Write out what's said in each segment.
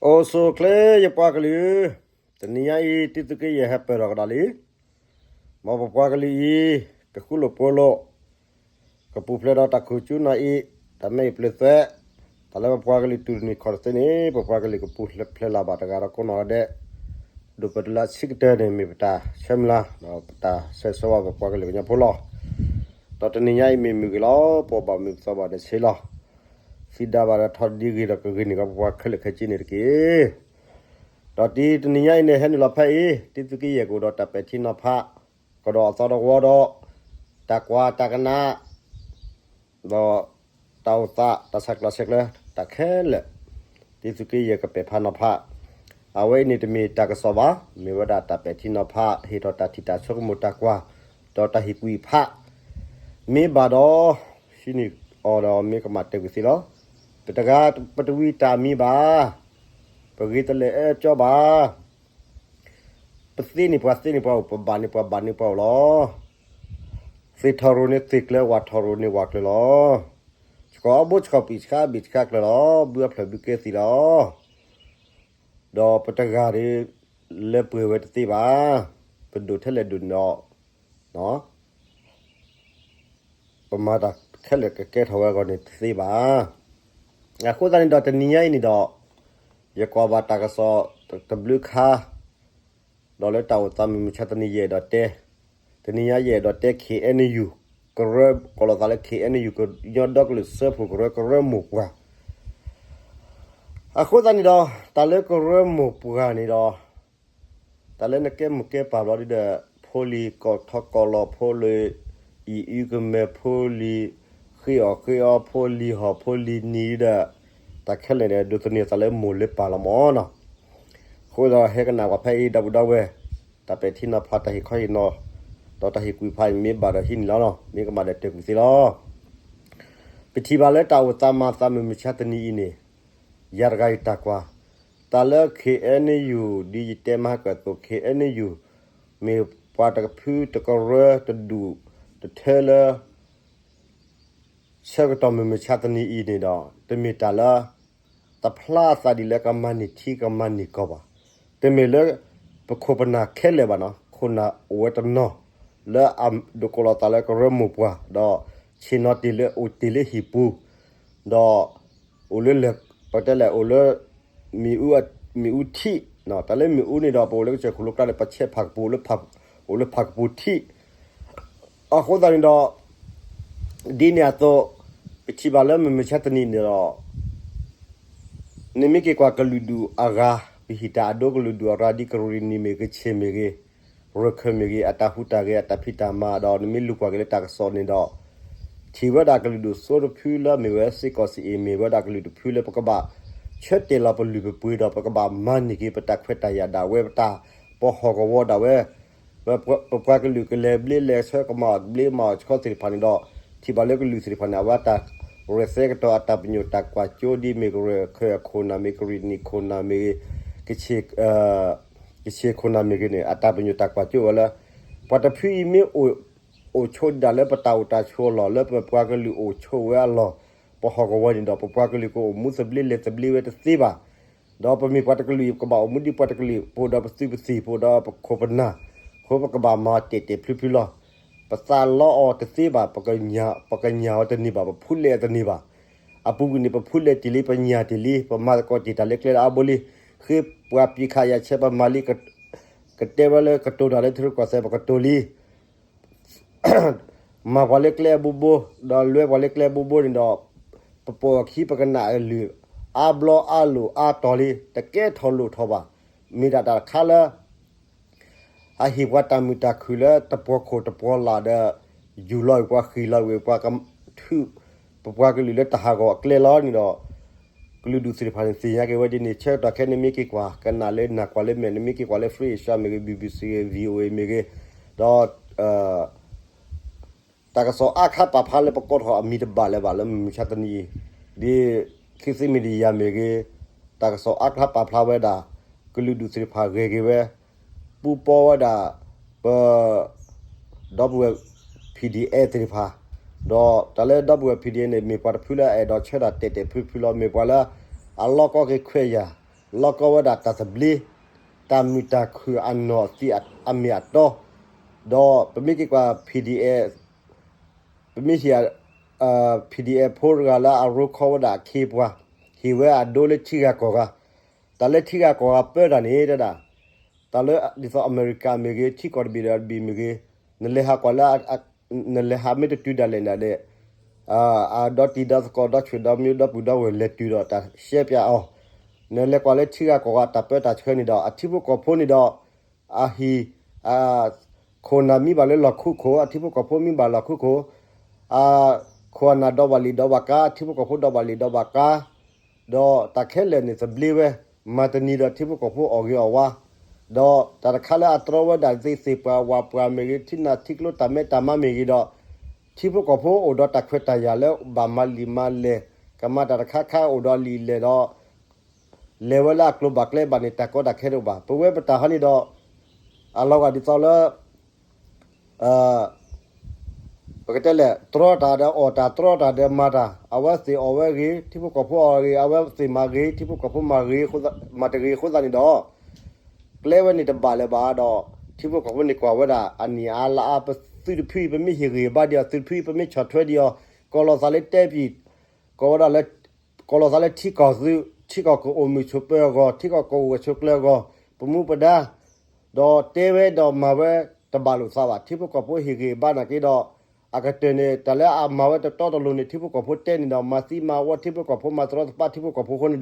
အိၣ်ဆူၣ်ချ့ယပှၤကလုာ်, တနံၤညါအံၤ တံသုးက့ယဲၢ်ဟဲပၢၢ်ထီၣ်ကဒီးလံ. မ်ပပှၤကလုာ်အံၤ ကဃူလိာ်ဖိးလိာ်, ကပူၤဖျဲးဒီးတၢ်ခိၣ်ကၠူနၢ်အံၤ, တၢ်မဲအံၤပျ့ၤသွဲး, တၢ်လၢပပှၤကလုာ်တူၢ်တနံၤခီၣ်တသ့န့ၣ် ပပှၤကလုာ်ကပူၤဖျဲးလၢ်ဘၣ်တဂၤဒီးကိးနီၢ်ဂၤဒဲး, ဒိၣ်ပၢၢ်တုၤလၢအဆံးကတၢၢ်န့ၣ် မ့ၢ်ပတၢ်ဆၢမုၢ်လၢ် ဒီးပတၢ်ဆၢဂ့ၤဆၢဝါပပှၤကလုာ်ကညီဖိလီၤ. ဒီးတနံၤညါအံၤမ့ၢ်မုၢ်ဂ့ၤလီၤ, ပအီၣ်ဘၣ်မုာ်ပသီဘၣ်န့ၣ်ဆ့လီၤ. သံဒါဘၣ်ဒီးထီၣ်ဒ်ဂ့ၤဒီးကဂ့ၤန့ၣ် ပပှၤခဲလၢာ်ခဲဆ့န့ၣ်တက့ၢ်. ဒီးတံၤတနံၤညါအံၤန့ၣ် ဟဲနုာ်လီၤဖဲအံၤ တံသုးက့ယဲၢ်ကအိၣ်ဒီးတၢ်ပဲာ်ထံနီၤဖး, ကဒီးအသီတဝီဒီး တၢ်ကွၢ်တၢ်ကနၣ် ဒီးတၢ်အိၣ်သး တၢ်ဆဲးကျိးဆဲးကျၢ တၢ်ခဲလၢာ် တံသုးက့ယဲၢ်ကပဲာ်ဖးနီၤဖး. အဝဲအံၤန့ၣ်တမ့ၢ်တၢ်ကစီၣ်ဘၣ်, မ့ၢ်ဝဲဒၣ်တၢ်ပဲာ်ထံနီၤဖး ဟ့ၣ်ထီၣ်တၢ်ထံၣ်တၢ်ဆိကမိၣ်တၢ်ကွၢ်, ဒီးတၢ်ဟ့ၣ်ကူၣ်ဖး, မ့ၢ်ဘၣ်ဒီး ဟံးန့ၢ်အီၤဒီးမ့ၢ်ကမၣ်တဲာ်ကွံာ်သ့လီၤ. ပတဂၤပတဝံၤတၢ်မံၤဘၣ်, ပဂ့ၤတလဲၤအၢကၠီဘၣ်. ပသ့န့ၢ်ပှၤသ့န့ၢ်ပှၤအိၣ်, ပဘၣ်န့ၢ်ပှၤဘၣ်န့ၢ်ပှၤအိၣ်လီၤ. သ့ၣ်ထီၣ်ရိၣ်န့ၢ်သ့ၣ်ကျၢၤ, ဝၣ်ထီၣ်ရိၣ်န့ၢ်ဝၣ်ကျၢၤလီၤ. ဆှီအဘိဆှီပံာ်ဆှါဘ့ၣ်ဆှါကျၢၤလီၤ, ဘုအဖျၢၣ်ဘုကဲသံလီၤ. ဒီးပတဂၤဒီး လၢပှဲၤဝဲတသ့ဘၣ်, ပဒိၣ်ထဲလဲၣ်ဒိၣ်န့ၣ်ဒီး ပမၤတၢ်ခဲလၢာ်ကကဲထီၣ်ဝဲအဂီၢ်န့ၣ်တသ့ဘၣ်. အဃိသတးန့ၣ်ဒီးတနံၤညါအံၤန့ၣ်ဒီး ယကွၢ်ဘၣ်တၢ်ကစီၣ်တဘျုးခါ, ဒီးလၢတၢ်အိၣ်သးမုၢ်မဆါတနံၤယအဲၣ်ဒိးတဲ, တနံၤညါယအဲၣ်ဒိးတဲ ခ့ၣ်အဲၣ်ယူၣ် ကရၢ ကိးလီၤသးလၢ ခ့ၣ်အဲၣ်ယူၣ် ကညီဒီကလုာ်စၢဖှိၣ်ကရၢ ကရၢမိၢ်ပှၢ်. အဃိသတးန့ၣ်ဒီး တၢ်လၢကရၢမိၢ်ပှၢ်န့ၣ်ဒီး တၢ်လၢနကဲမိၢ်ကဲပၢ်ဘျီဒ်ဒီး ဖိလံၤကိးထီၣ်ကိးလီၤ ဖိလံၤ အံၤအုကမဲာ် ဖိလံၤ ဃ့အီၣ်ဃ့အီ ဖိလံၤဟီၣ်ဖိလံၤနံၤဒ်ဒီး တၢ်ခဲလၢာ်န့ၣ် ဒိးသန့ၤသးလၢမိၢ်လၢပၢ်လီၤမၢ်နီၤ. အဃိဒီးဟဲကနၣ်ကွၢ်ဖဲအံၤ ဒီပုၢ်ဒီဝဲၢ်, တၢ်ပဲာ်ထံနီၤဖး တၢ်ဟ့ၣ်ခီဟ့ၣ်နီၤ ဒီးတၢ်ဟ့ၣ်ကူၣ်ဖးအံၤ မ့ၢ်ဘၣ်ဒီးဟံးန့ၢ်လီၤနီၤ, မ့ၢ်ကမၣ်ဒီးတဲာ်ကွံာ်သ့လီၤ. ပထံၣ်ဘၣ်လၢတၢ်အိၣ်သးမၤသးမုၢ်မဆါတနံၤအံၤန့ၣ် ယၤတဂၤယတၢ်ကွၢ်, တၢ်လၢ ခ့ၣ်အဲၣ်ယူၣ် ဒ်ယတဲမဟါကၢ်အသိး ခ့ၣ်အဲၣ်ယူၣ် မ့ၢ်ပှၤတကဖုတကရၢတဒူၣ်တထၢလၢ ဆၢကတီၢ်မုၢ်မဆါတနံၤအံၤန့ၣ်ဒီး တမ့ၢ်တၢ်လၢ တဖျါအသးဒ်လၢကမၤန့ၢ်ထံကမၤန့ၢ်ကီၢ်ဘၣ်. တမ့ၢ်လၢ ပခိၣ်ပနၢ်ခဲလၢာ်ဘၣ်နီၤ, ခိၣ်နၢ်အိၣ်ဝဲတနီၤ လၢအဒိးကိးလီၤသးလၢကရၢမိၢ်ပှၢ် ဒီးဆ့ၣ်နီၤတ့ၢ်လၢအိၣ်တ့ၢ်လၢဟံၣ်ပူၤ ဒီး အိၣ်လၢလဲၣ် ပတဲလဲၣ် အိၣ်လၢ မ့ၣ်အူ မ့ၣ်အူထံး, တၢ်လၢမ့ၣ်အူန့ၣ်ဒီး ပအိၣ်လၢကစၢၢ်ခိၣ်လိကျါန့ၣ် ပဆဲးဖးကပူၤ အိၣ်လၢဖးကပူၤထံး. အဃိသတးန့ၣ်ဒီး ဒ်န့ၣ်အသိး ပထံၣ်ဘၣ်လၢမုၢ်မဆါတနံၤန့ၣ်ဒီး နမ့ၢ်က့ၤကွၢ်ကလုာ်ဒူၣ်အဂၤ, ပဟံးတၢ်အဒိကလုာ်ဒူၣ်အဂၤ ဒ်ကရံၣ်နံၤမ့ၢ်ဂ့ၤ ကချ့ၣ်မ့ၢ်ဂ့ၤ ရခၢၣ်မ့ၢ်ဂ့ၤ အတၢ်ဟူးတၢ်ဂဲၤ အတၢ်ဖံးတၢ်မၤဒီး နမ့ၢ်လူၤကွၢ်က့ၤလၢတၢ်ကစီၣ်န့ၣ်ဒီး ထံၣ်ဝဲဒၣ်ကလုာ်ဒူၣ်စိတဖုလၢမ့ၢ်ဝဲစ့ၢ်ကီးစ့ၢ်အံၤ မ့ၢ်ဝဲဒၣ်ကလုာ်တဖုလၢပကဘၣ်ဆၢတဲာ်လီၤပလုၢ်ပပှ့ၤဒီး ပကဘၣ်မၤန့ၢ်က့ၤပတၢ်ခွဲးတၢ်ယာ်ဒၣ်ဝဲ ပတၢ်ပဟီၣ်ကဝီၤဒၣ်ဝဲ ပပှၤကလုာ်ကလဲၤဘျ့လဲၤဆၢကမၤအီၣ်ဘျ့မၤအီၣ်ဆှီသ့ၣ်တဖၣ်န့ၣ်ဒီး ထံၣ်ဘၣ်လၢကလုာ်သ့ၣ်တဖၣ်န့ၣ် အဝဲတၢ်ရဲၣ်သဲကတီၤအတၢ်ပညိၣ်တၢ်ကွၢ်စိ ဒ်မ့ၢ်ကရၢၢ်ခိၣ်နၢ်မ့ၢ် ကရံၣ်နံၤခိၣ်နၢ်မ့ၢ်ဂ့ၤ ကဆ့ၣ် ကဆ့ၣ်ခိၣ်နၢ်မ့ၢ်ဂ့ၤန့ၣ် အတၢ်ပညိၣ်တၢ်ကွၢ်စိဝဲလၢ ပှၤတဖုအံၤမ့ၢ်အိၣ် အိၣ်ဆိးဒၣ်လၢပတၢ်အိၣ်တၢ်ဆိးအလီၢ် လၢပပှၤကလုာ်အိၣ်ဆိးဝဲအလီၢ် ပဟီၣ်ကဝီၤန့ၣ်ဒီး ပပှၤကလုာ်ကအိၣ်မူသဘျ့လဲၤသဘျ့ဝဲတသ့ဘၣ်. ဒီးပမ့ၢ်ပှၤတကလုာ်အံၤ ပကဘၣ်အိၣ်မူဒ်ပှၤတကလုာ် ပအိၣ်ဒီးပသုးပသံၣ် ပအိၣ်ဒီးပခိၣ်ပနၢ် အဃိပကဘၣ်မၤအီၤတဲာ်တဲာ်ဖျုဖျုလီၤ. ပသးလီအီၤတသ့ဘၣ်, ပကညၣ်အီၤတန့ၢ်ဘၣ်, ပဖူလဲၢ်အီၤတန့ၢ်ဘၣ်. အပူၤကွံာ်န့ၣ် ပဖူလဲၢ်တ့ၢ်လံ, ပညၣ်တ့ၢ်လံ, ပမၤသကိးတ့ၢ်တၢ်လၢကျဲလၢအါဘိလံ. ဃ့ပှၤပံးခးယၤဆဲး ပမၤလံ, ကတဲဝဲလၢကတိၤတၢ်လၢထံရူၢ်ကီၢ်သဲး ပကတိၤလံ. မၤပှၤလၢကျဲအဘိဘိ, ဒီးလွဲပှၤလၢကျဲအဘိဘိန့ၣ်ဒီး ပပိာ်အခံ ပကနၣ်အလုၢ် အါဘျီအါလိာ်အါတီၤလံ, တကဲထီၣ်လိာ်ထီၣ်ဘၣ်. မ့ၢ်ဒၣ်တၢ်တခါလၢ အဟ့ၣ်ပှၤတၢ်မုာ်တၢ်ခုၣ်လၢတပှီၤခိၣ်တပှီၤလာ်ဒီး ယူၢ်လီၤဝဲပှၤ ဃံၢ်လီၤဝဲပှၤ ထုးပပှၤကလုာ်လၢတၢ်ဟးဂီၤအကျဲလီၤန့ၣ်ဒီး ကလုာ်ဒူၣ်သ့ၣ်တဖၣ်န့ၣ် သ့ၣ်ညါက့ၤဝဲဒ်န့ၣ် ဆၢကတီၢ်ခဲအံၤ နမ့ၢ်က့ၤကွၢ် ကနၣ်လၢနၢ်ကွၢ်လၢမဲာ် နမ့ၢ်က့ၤကွၢ်လၢ Free Asia မ့ၢ်ဂ့ၤ BBC ဂ့ၤ VOA မ့ၢ်ဂ့ၤ ဒီး တၢ်ကစီၣ်အါခါပာ်ဖျါလၢပကိးထီၣ်အမံၤတဘၣ်လၢၤဘၣ်လၢမုၢ်မဆါတနံၤအံၤ, ဒ် ခေတ်သစ် Media မ့ၢ်ဂ့ၤ, တၢ်ကစီၣ်အါခါပာ်ဖျါဝဲဒၣ် ကလုာ်ဒူၣ်သ့ၣ်တဖၣ်ဂဲၤက့ၤဝဲ, ပူပီဝဲဒၣ် ပ ဒီပုၢ်ဝဲၢ် PDF သ့ၣ်တဖၣ်, ဒီးတၢ်လၢဒီပုၢ်ဝဲၢ် PDF န့ၣ် မ့ၢ်ပှၤတဖုလၢအအဲၣ်ဒိးဆၢတၢ်တဲာ်တဲာ်ဖျုဖျုလီၤ. မ့ၢ်ပှၤလၢ အလီၢ်ကီက့ၤခွဲးယာ် လီၢ်ကီဝဲဒၣ်တၢ်သဘျ့, တၢ်မုာ်တၢ်ခုၣ်အနီၢ်သံးအမ့ၢ်အတီ, ဒီးပမ့ၢ်က့ၤကွၢ် PDF, ပမ့ၢ်ဟံး PDF ဖိတဂၤလၢအရိခီဝဲဒၣ်အခ့အပှၤ, ဟ့ၣ်ဝဲအဒိလၢထံဂၤကီၢ်ဂၤ, တၢ်လၢထံဂၤကီၢ်ဂၤပၢတၢ်န့ၣ်တဲဒၣ်, တၢ်လၢဒ်သိးအမဲရကၤမ့ၢ်ဂ့ၤ, ထံကီၢ်တဘ့ၣ်ဒီးတဘ့ၣ်မ့ၢ်ဂ့ၤ, နလဲၤဟးကွၢ်လၢ နလဲၤဟးမ့ၢ်တတုၤဒၣ်လဲာ်ဒၣ်လဲာ်, အဒီတံၤဒီသကိးဒီဆံးဒီမံဒီပုၢ်ဒီဝဲၢ်လဲၤတုၤဒီးတၢ်ရှဲပၠးအီၤ, နလဲၤကွၢ်လၢထံဂၤကီၢ်ဂၤတၢ်ပၢတၢ်ဆှၢန့ၣ်ဒီး အထံဖိကီၢ်ဖိန့ၣ်ဒီး အဟံၣ် ခိၣ်နၢ်မံဘၣ်လၢလီၢ်ခူခိၣ်, အထံဖိကီၢ်ဖိမံဘၣ်လီၢ်ခူခိၣ်, အခိၣ်အနၢ်ဒီးဘၣ်လံာ်ဒီးဘၣ်ကါ, အထံဖိကီၢ်ဖိဒီးဘၣ်လံာ်ဒီးဘၣ်ကါ, ဒီးတၢ်ခဲလၢာ်န့ၣ်သဘျ့ဝဲ, မၤတနံၤဒီးထံဖိကီၢ်ဖိအီၣ်ဂ့ၤအီၣ်ဝါ, ဒီးတၢ်တခါလၢအတြီဝဲဒၣ်သ့ၣ်သ့ၣ်ပှၢ်ဝၣ်ပှၢ်မ့ၢ်ဂ့ၤ, ထံနၢ်ထံကျိတၢ်မဲတၢ်မါမ့ၢ်ဂ့ၤဒီး, ထံဖိကီၢ်ဖိအိၣ်ဒီးတၢ်ခွဲးတၢ်ယာ်လၢဘၣ်မၤလံာ်မၤလဲၢ်, ကမၤတၢ်တခါခါအိၣ်ဒီးလံာ်လဲၢ်ဒီး လဲၤဝဲလၢအကျိၤဘၣ်ကျဲဘၣ်န့ၣ် တၢ်ကီတၢ်ခဲတအိၣ်ဘၣ်. ပဝဲပတၢ်ဟီန့ၣ်ဒီး အလီၤဂာ်ဒ်သိးလၢ ပကတဲလဲၣ် တြီတၢ်ဒီးအီၣ်တၢ်, တြီတၢ်ဒီးမၤတၢ်, အဝဲသ့ၣ်အီၣ်ဝဲဂ့ၤ, ထံဖိကီၢ်ဖိအီၣ်ဂ့ၤ, အဝဲသ့ၣ်မၤဂ့ၤ, ထံဖိကီၢ်ဖိမၤဂ့ၤ, မၤတဂ့ၤအဃိသတးန့ၣ်ဒီး ကျဲဝဲန့ၣ်တဘၣ်လၢၤဘၣ်ဒီး ထံဖိကီၢ်ဖိန့ၣ်ကွၢ်ဝဲဒၣ် အနံၣ်အါလါအါ, ပသုးတဖုအံၤ ပမ့ၢ်ဟ့ၣ်ဂံၢ်ဘါဒံးအီၤ, သုးတဖုအံၤ ပမ့ၢ်ဆီၣ်ထွဲဒံးအီၤ, ကီၢ်လီၤသးလၢတဲပံၤ, ကီၢ်ဝဲဒၣ်လၢ ကီၢ်လီၤသးလၢထံကီၢ်သုး, ထံကီၢ်ကအိၣ်မုာ်ဆိးပၢၤအဂီၢ်, ထံကီၢ်ကအိၣ်ဝဲဆိးကျၢၤအဂီၢ်, ပမူပဒါ, ဒီးတဲဝဲဒီးမၤဝဲတဘၣ်လိာ်သးဘၣ်. ထံဖိကီၢ်ဖိဟ့ၣ်ဂံၢ်ဘါနာ်က့ဒီး အကတၢၢ်န့ၣ် တၢ်လၢအမၤဝဲတတီတလိၤန့ၣ် ထံဖိကီၢ်ဖိတဲန့ၣ်ဒီး မၤသံမၤဝီထံဖိကီၢ်ဖိ, မၤတရီတပါထံဖိကီၢ်ဖိအဃိန့ၣ်ဒီး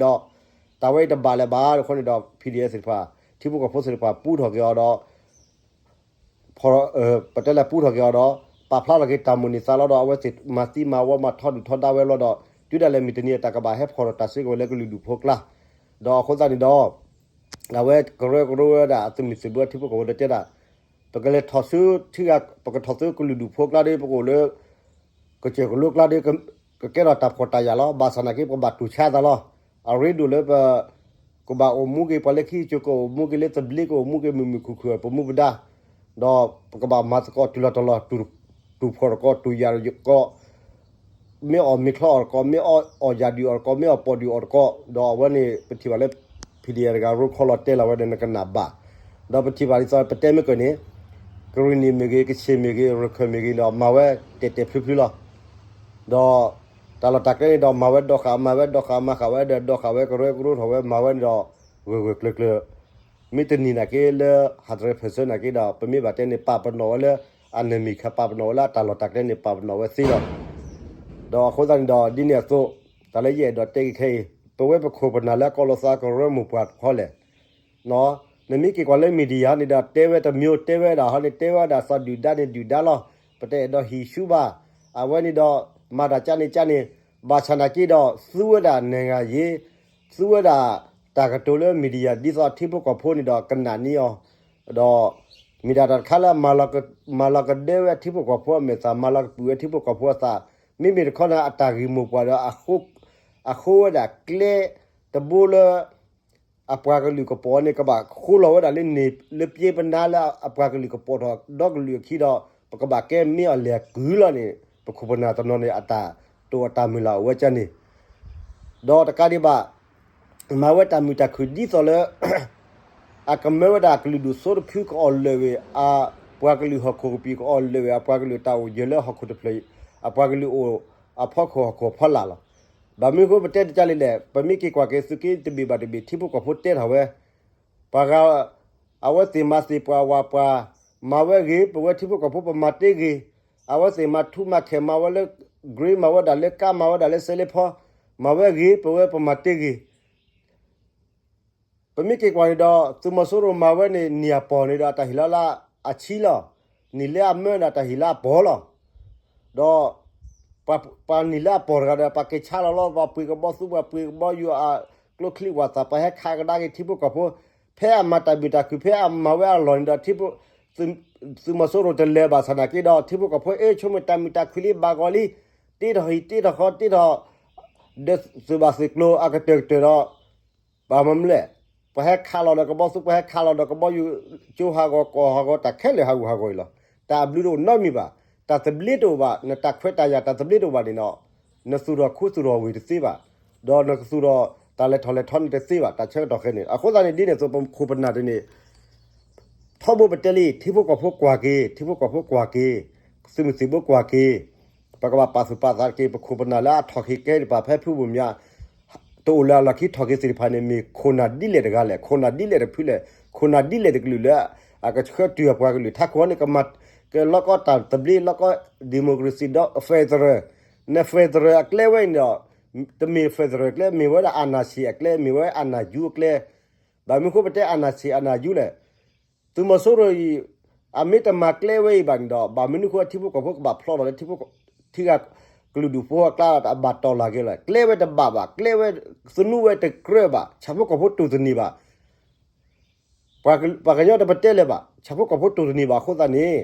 တၢ်ဝဲအံၤတဘၣ်လၢၤဘၣ်အဃိန့ၣ်ဒီး PDF သ့ၣ်တဖၣ်, ထံဖိကီၢ်ဖိသ့ၣ်တဖၣ်ပူထီၣ်က့ၤအီၤဒီး ပတဲလၢပူထီၣ်က့ၤအီၤဒီး ပာ်ဖျါထီၣ်က့ၤတၢ်မိၣ်န့ၢ်သးလီၤဒီး အဝဲသ့ၣ်မၤသံမၤဝီမၤထီဒုၣ်ထီဒါဝဲလီၤဒီး တုၤဒၣ်လဲာ်မုၢ်တနံၤအတၢ်ကဘၣ်ဟဲဖီၣ်ထီၣ်တၢ်စုကဝဲၤလၢကလုာ်ဒူၣ်ဖိအကျါ, ဒီးအဃိသတးန့ၣ်ဒီး အဝဲကရၢကရိဝဲဒၣ်အသုးမုၢ်သံၣ်ဘိထံဖိကီၢ်ဖိဒီးတဲဒၣ်, ပကလဲၤထီၣ်ဆူထံဂၤ, ပကထီၣ်ဆူကလုာ်ဒူၣ်ဖိအကျါဒီး ပကအိၣ်လၢ ကစၢၢ်ကလိကျါဒီး ကကဲထီၣ်တၢ်ဖှီၣ်တၢ်ယာ်လီၤ. ဘၣ်ဆၣ်နာ်က့ ပကဘၣ်တူၢ်ဆါသးလီၤ. အရ့ဒိၣ်လၢပ ကဘၣ်အိၣ်မူက့ၤ ပှၤလၢခံကစိၤကအိၣ်မူက့ၤလၢသဘျ့ ကအိၣ်မူက့ၤမုာ်မုာ်ခုၣ်ခုၣ် ပမူပဒါ, ဒီးပကဘၣ်မၤသကိးတုၤလီၤတီၤလီၤ, တူၢ်ဖှီၣ်တကိး တူၢ်ယာ်တကိး, မ့ၢ်အီၣ်မ့ၤချီအီၣ်တကိး, မ့ၢ်အီၣ်ယၢ်ဒုးအီၣ်တကိး, မ့ၢ်အီၣ်ပိာ်ဒုးအီၣ်တကိး, ဒီးအဝဲန့ၣ် ပထံၣ်ဘၣ်လၢ PDF တဂၤ ရိခီလီၤတဲလီၤဝဲဒီး နကနၣ်ဘၣ်, ဒီးပထံၣ်ဘၣ်ဒ်သိးပတဲမ့ၢ်ကၢၢ်န့ၣ် ကရံၣ်နံၣ်မ့ၢ်ဂ့ၤ, ကဆ့ၣ်မ့ၢ်ဂ့ၤ, ရခၢၣ်မ့ၢ်ဂ့ၤဒီး မၤဝဲတဲာ်တဲာ်ဖျုဖျုလီၤ. ဒီးတၢ်လီၢ်တၢ်ကျဲန့ၣ်ဒီး မၤဝဲဒီးဃာ် မၤဝဲဒီးဃာ် မၤဃာ်ဝဲဒီးဒီးဃာ်ဝဲ ကရၢကရိထီၣ်ဝဲ မၤဝဲန့ၣ်ဒီး ဂၢၢ်ဂၢၢ်ကျၢၤကျၢၤ, မ့ၢ်တနံၤနာ်က့လၢ ဟးတရဲၣ်ဖၢၣ်စၢၤနာ်က့ဒီး ပမ့ၢ်ဘၣ်တဲန့ၣ် ပာ်ပနီၣ်ဝဲလၢ အနမံၤခါ ပာ်ပနီၣ်ဝဲလၢအတၢ်လီၢ်တၢ်ကျဲန့ၣ် ပာ်ပနီၣ်ဝဲသ့လီၤ. ဒီးအဃိသတးန့ၣ်ဒီး ဒ်န့ၣ်အသိး တၢ်လၢယအဲၣ်ဒိးတဲက့ၤခဲအံၤ ပဝဲပခိၣ်ပနၢ်လၢကီၢ်လိာ်သးကရၢမိၢ်ပှၢ်တခီလဲၣ် နမ့ၢ်က့ၤကွၢ်လၢ media န့ၣ်ဒီး တဲဝဲတမျိုး တဲဝဲဒၣ်ဟီန့ၣ် တဲဝဲဒၣ်သးဒုၣ်ဒါန့ၣ်ဒုၣ်ဒါလီၤ. ပတအဲၣ်ဒိးဟံးဆူဘၣ်. အဝဲန့ၣ်ဒီး မၤတၢ်ကၢန့ၣ်ကၢန့ၣ်, ဘၣ်ဆၣ်နာ်က့ဒီး သူဝဲဒၣ် နိုင်ငံရေး, သူဝဲဒၣ်တၢ်ကတိၤလၢ media ဒ်သိးထံဖိကီၢ်ဖိန့ၣ်ဒီး ကနၣ်န့ၢ်အီၤ, ဒီး မ့ၢ်ဒၣ်တၢ်တခါလၢ မၤလီၤကဒၢဝဲထံဖိကီၢ်ဖိအမဲာ်သၣ်, မၤလီၤကပုာ်ဝဲထံဖိကီၢ်ဖိအသး, မ့မ့ၢ်တခီန့ၣ် အတၢ်ဂ့ၢ်မိၢ်ပှၢ်ဒီး အဃိဝဲဒၣ်ကျဲတဘိလၢ အပှၤကလုာ်ကပိာ်န့ၣ် ကဘၣ်ဃိလီၤဝဲဒၣ်လၢန့ၣ် လၢပျ့ပနါလၢအပှၤကလုာ်ကပိာ်ထီၣ်ဒီကလုာ်အခံဒီး ပကဘၣ်ကဲမ့ၢ်အီၤလဲၤကုၢ်လီၤန့ၣ် ပခိၣ်ပနၢ်တနီၤန့ၣ် အတၢ်တိာ်အတၢ်မုၢ်လၢ်အိၣ်ဝဲကၢန့ၣ်, ဒီးတကးဒံးဘၣ် မၤဝဲတၢ်မုာ်တၢ်ခုၣ်ဒ်သိးလၢ အကမၢဝဲဒၣ်ကလုာ်ဒူၣ်စိတဖုကအီၣ်လၢာ်ဝဲ အပှၤကလုာ်ဟီၣ်ခိၣ်ကပံာ်ကအီၣ်လၢာ်ဝဲ အပှၤကလုာ်တၢ်အိၣ်ယၢၤလၢဟီၣ်ခိၣ်တဖျၢၣ် အပှၤကလုာ်အိၣ်အဖီခိၣ်ဟီၣ်ခိၣ်ဖီလာ်လီၤ. ဘၣ်မနုၤအဃိပတဲတကးလဲၣ်လဲၣ် ပမ့ၢ်က့ၤကွၢ်က့ၤသုးက့တဘ့ၣ်ဘၣ်တဘ့ၣ် ထံဖိကီၢ်ဖိတဲထီၣ်ဝဲ ပှၤဂၤ အဝဲသ့ၣ်မၤသ့ၣ်ပှၤဝၤပှၤ မၤဝဲဂ့ၤ ပဝဲထံဖိကီၢ်ဖိပမၤတ့ၢ်ဂ့ၤ, အဝဲသ့ၣ်မၤထူမၤခဲးမၤဝဲလၢ grain မၤဝဲဒၣ်လၢကါ မၤဝဲဒၣ်လၢစဲလ့ဖီ မၤဝဲဂ့ၤ ပဝဲပမၤတ့ၢ်ဂ့ၤ ပမ့ၢ်က့ၤကွၢ်န့ၣ်ဒီး သုးမီၤစိရိၤမၤဝဲန့ၣ် နံၣ်အပီၢ်န့ၣ်ဒီးတၢ်ဟ့ၣ်လီၤလၢအဆံလီၤ. နံၣ်လၢအမၢဒီးတၢ်ဟ့ၣ်လၢအပီၢ်လီၤ. ဒီး ပှၤနံၣ်လၢအပီၢ်တဂၤဒီး ပှၤက့ၤဆါလီၤလီၤ ပှၤပှ့ၤကဘီသူ ပှၤပှ့ၤကဘီယူၤအကျိချံဝၣ်သၣ် ပှၤဟဲခးကဒါက့ၤထံဖိကီၢ်ဖိ ဖဲအမၤတၢ်မုာ်တၢ်ခုၣ် ဖဲအမၤဝဲအလီၢ်န့ၣ်ဒီး သုးမီၤစိရိၤတလဲၤဘၣ်ဆၣ်နာ်က့ဒီး ထံဖိကီၢ်ဖိ အ့ ဆိကမိၣ်တၢ်မုာ်တၢ်ခုၣ်လံ ဘၣ်ဂီၤလံ တ့ထီၣ်ဟံၣ်တ့ထီၣ်ဃီ တ့ထီၣ် ဒီးသုးဘၣ်သုးကျိၤအကတၢၢ်ကတၢၢ်ဒီး ဘၣ်မနုၤလဲၣ်, ပှၤဟဲခးလီၤဒီးကဘီသူ ပှၤဟဲခးလီၤဒီးကဘီယူၤ ကၠိဟးဂီၤ ကီၢ်ဟးဂီၤ တၢ်ခဲလၢာ်ဟးဂူာ်ဟးဂီၤအံၤလီၤ. တၢ်အဘျုးတအိၣ်နီတမံၤဘၣ်, တၢ်သဘျ့တအိၣ်ဘၣ်, နတၢ်ခွဲးတၢ်ယာ်တၢ်သဘျ့တအိၣ်ဘၣ်န့ၣ်ဒီး နသူၣ်ထီၣ်ခူသူၣ်ထီၣ်ဝ့ၢ်တသ့ဘၣ်, ဒီးနကသူၣ်ထီၣ် တၢ်လဲၤထီၣ်လဲၤထီန့ၣ်တသ့ဘၣ်, တၢ်ဆၢကတီၢ်ခဲန့ၣ် အဃိသတးန့ၣ် ဒ်န့ၣ်အသိး ပခိၣ်ပနၢ်တန့ၣ် ထီဘိပတဲလံ, ထံဖိကီၢ်ဖိကွၢ်က့ၤ, ထံဖိကီၢ်ဖိကွၢ်က့ၤ, သုးမုၢ်သံၣ်ဘိကွၢ်က့ၤ, ပကဘၣ်ပာ်သူၣ်ပာ်သးတက့ၢ်. ပခိၣ်ပနၢ်လၢအထီၣ်က့ၤကဲတဖၣ် ဖဲဖုဘိၣ်မၠး တအိၣ်လၢအလီၢ်ခံ ထီၣ်က့ၤသ့ၣ်တဖၣ်န့ၣ် မ့ၢ်ခိၣ်နၢ်ဒ်လဲၣ်တဂၤလဲၣ်, ခိၣ်နၢ်ဒ်လဲၣ်တဖုလဲၣ်, ခိၣ်နၢ်ဒ်လဲၣ်တကလုာ်လၢ အကဆှၢတုၤအပှၤကလုာ် ထးခိၣ်န့ၣ် ကမၤ ကလီၤကီတၢ်သဘျ့ လီၤကီ democracy ဒီး federal, န federal အကျဲဝဲအံၤဒီး တမ့ၢ် federal ကျဲ မ့ၢ်ဝဲဒၣ် အာဏာရှင် အကျဲ, မ့ၢ်ဝဲ အာဏာယူ အကျဲ. ဘၣ်မနုၤဃိပတဲ အာဏာရှင် အာဏာယူ လဲၣ်. သုးမီၤစိရိၤအံၤ အမ့ၢ်တမၤကျဲဝဲအံၤဘၣ်န့ၣ်ဒီး ဘၣ်မနုၤဃိထံဖိကီၢ်ဖိကဘၣ်ဖျီထီၣ်လၢ ထံဖိ ထံဂၤကလုာ်ဒူၣ်ဖိအကျါ ဘၣ်တီၢ်လၢ်က့ၤလဲၣ်. ကျဲဝဲတဘၣ်ဘၣ်, ကျဲဝဲသနူဝဲတကြၢးဘၣ်, ဆၣ်ဖိကီၢ်ဖိတိၢ်တန့ၢ်ဘၣ်, ပှၤကညီတပတဲလၢၤဘၣ်, ဆၣ်ဖိကီၢ်ဖိတိၢ်တန့ၢ်ဘၣ်အဃိသတးန့ၣ်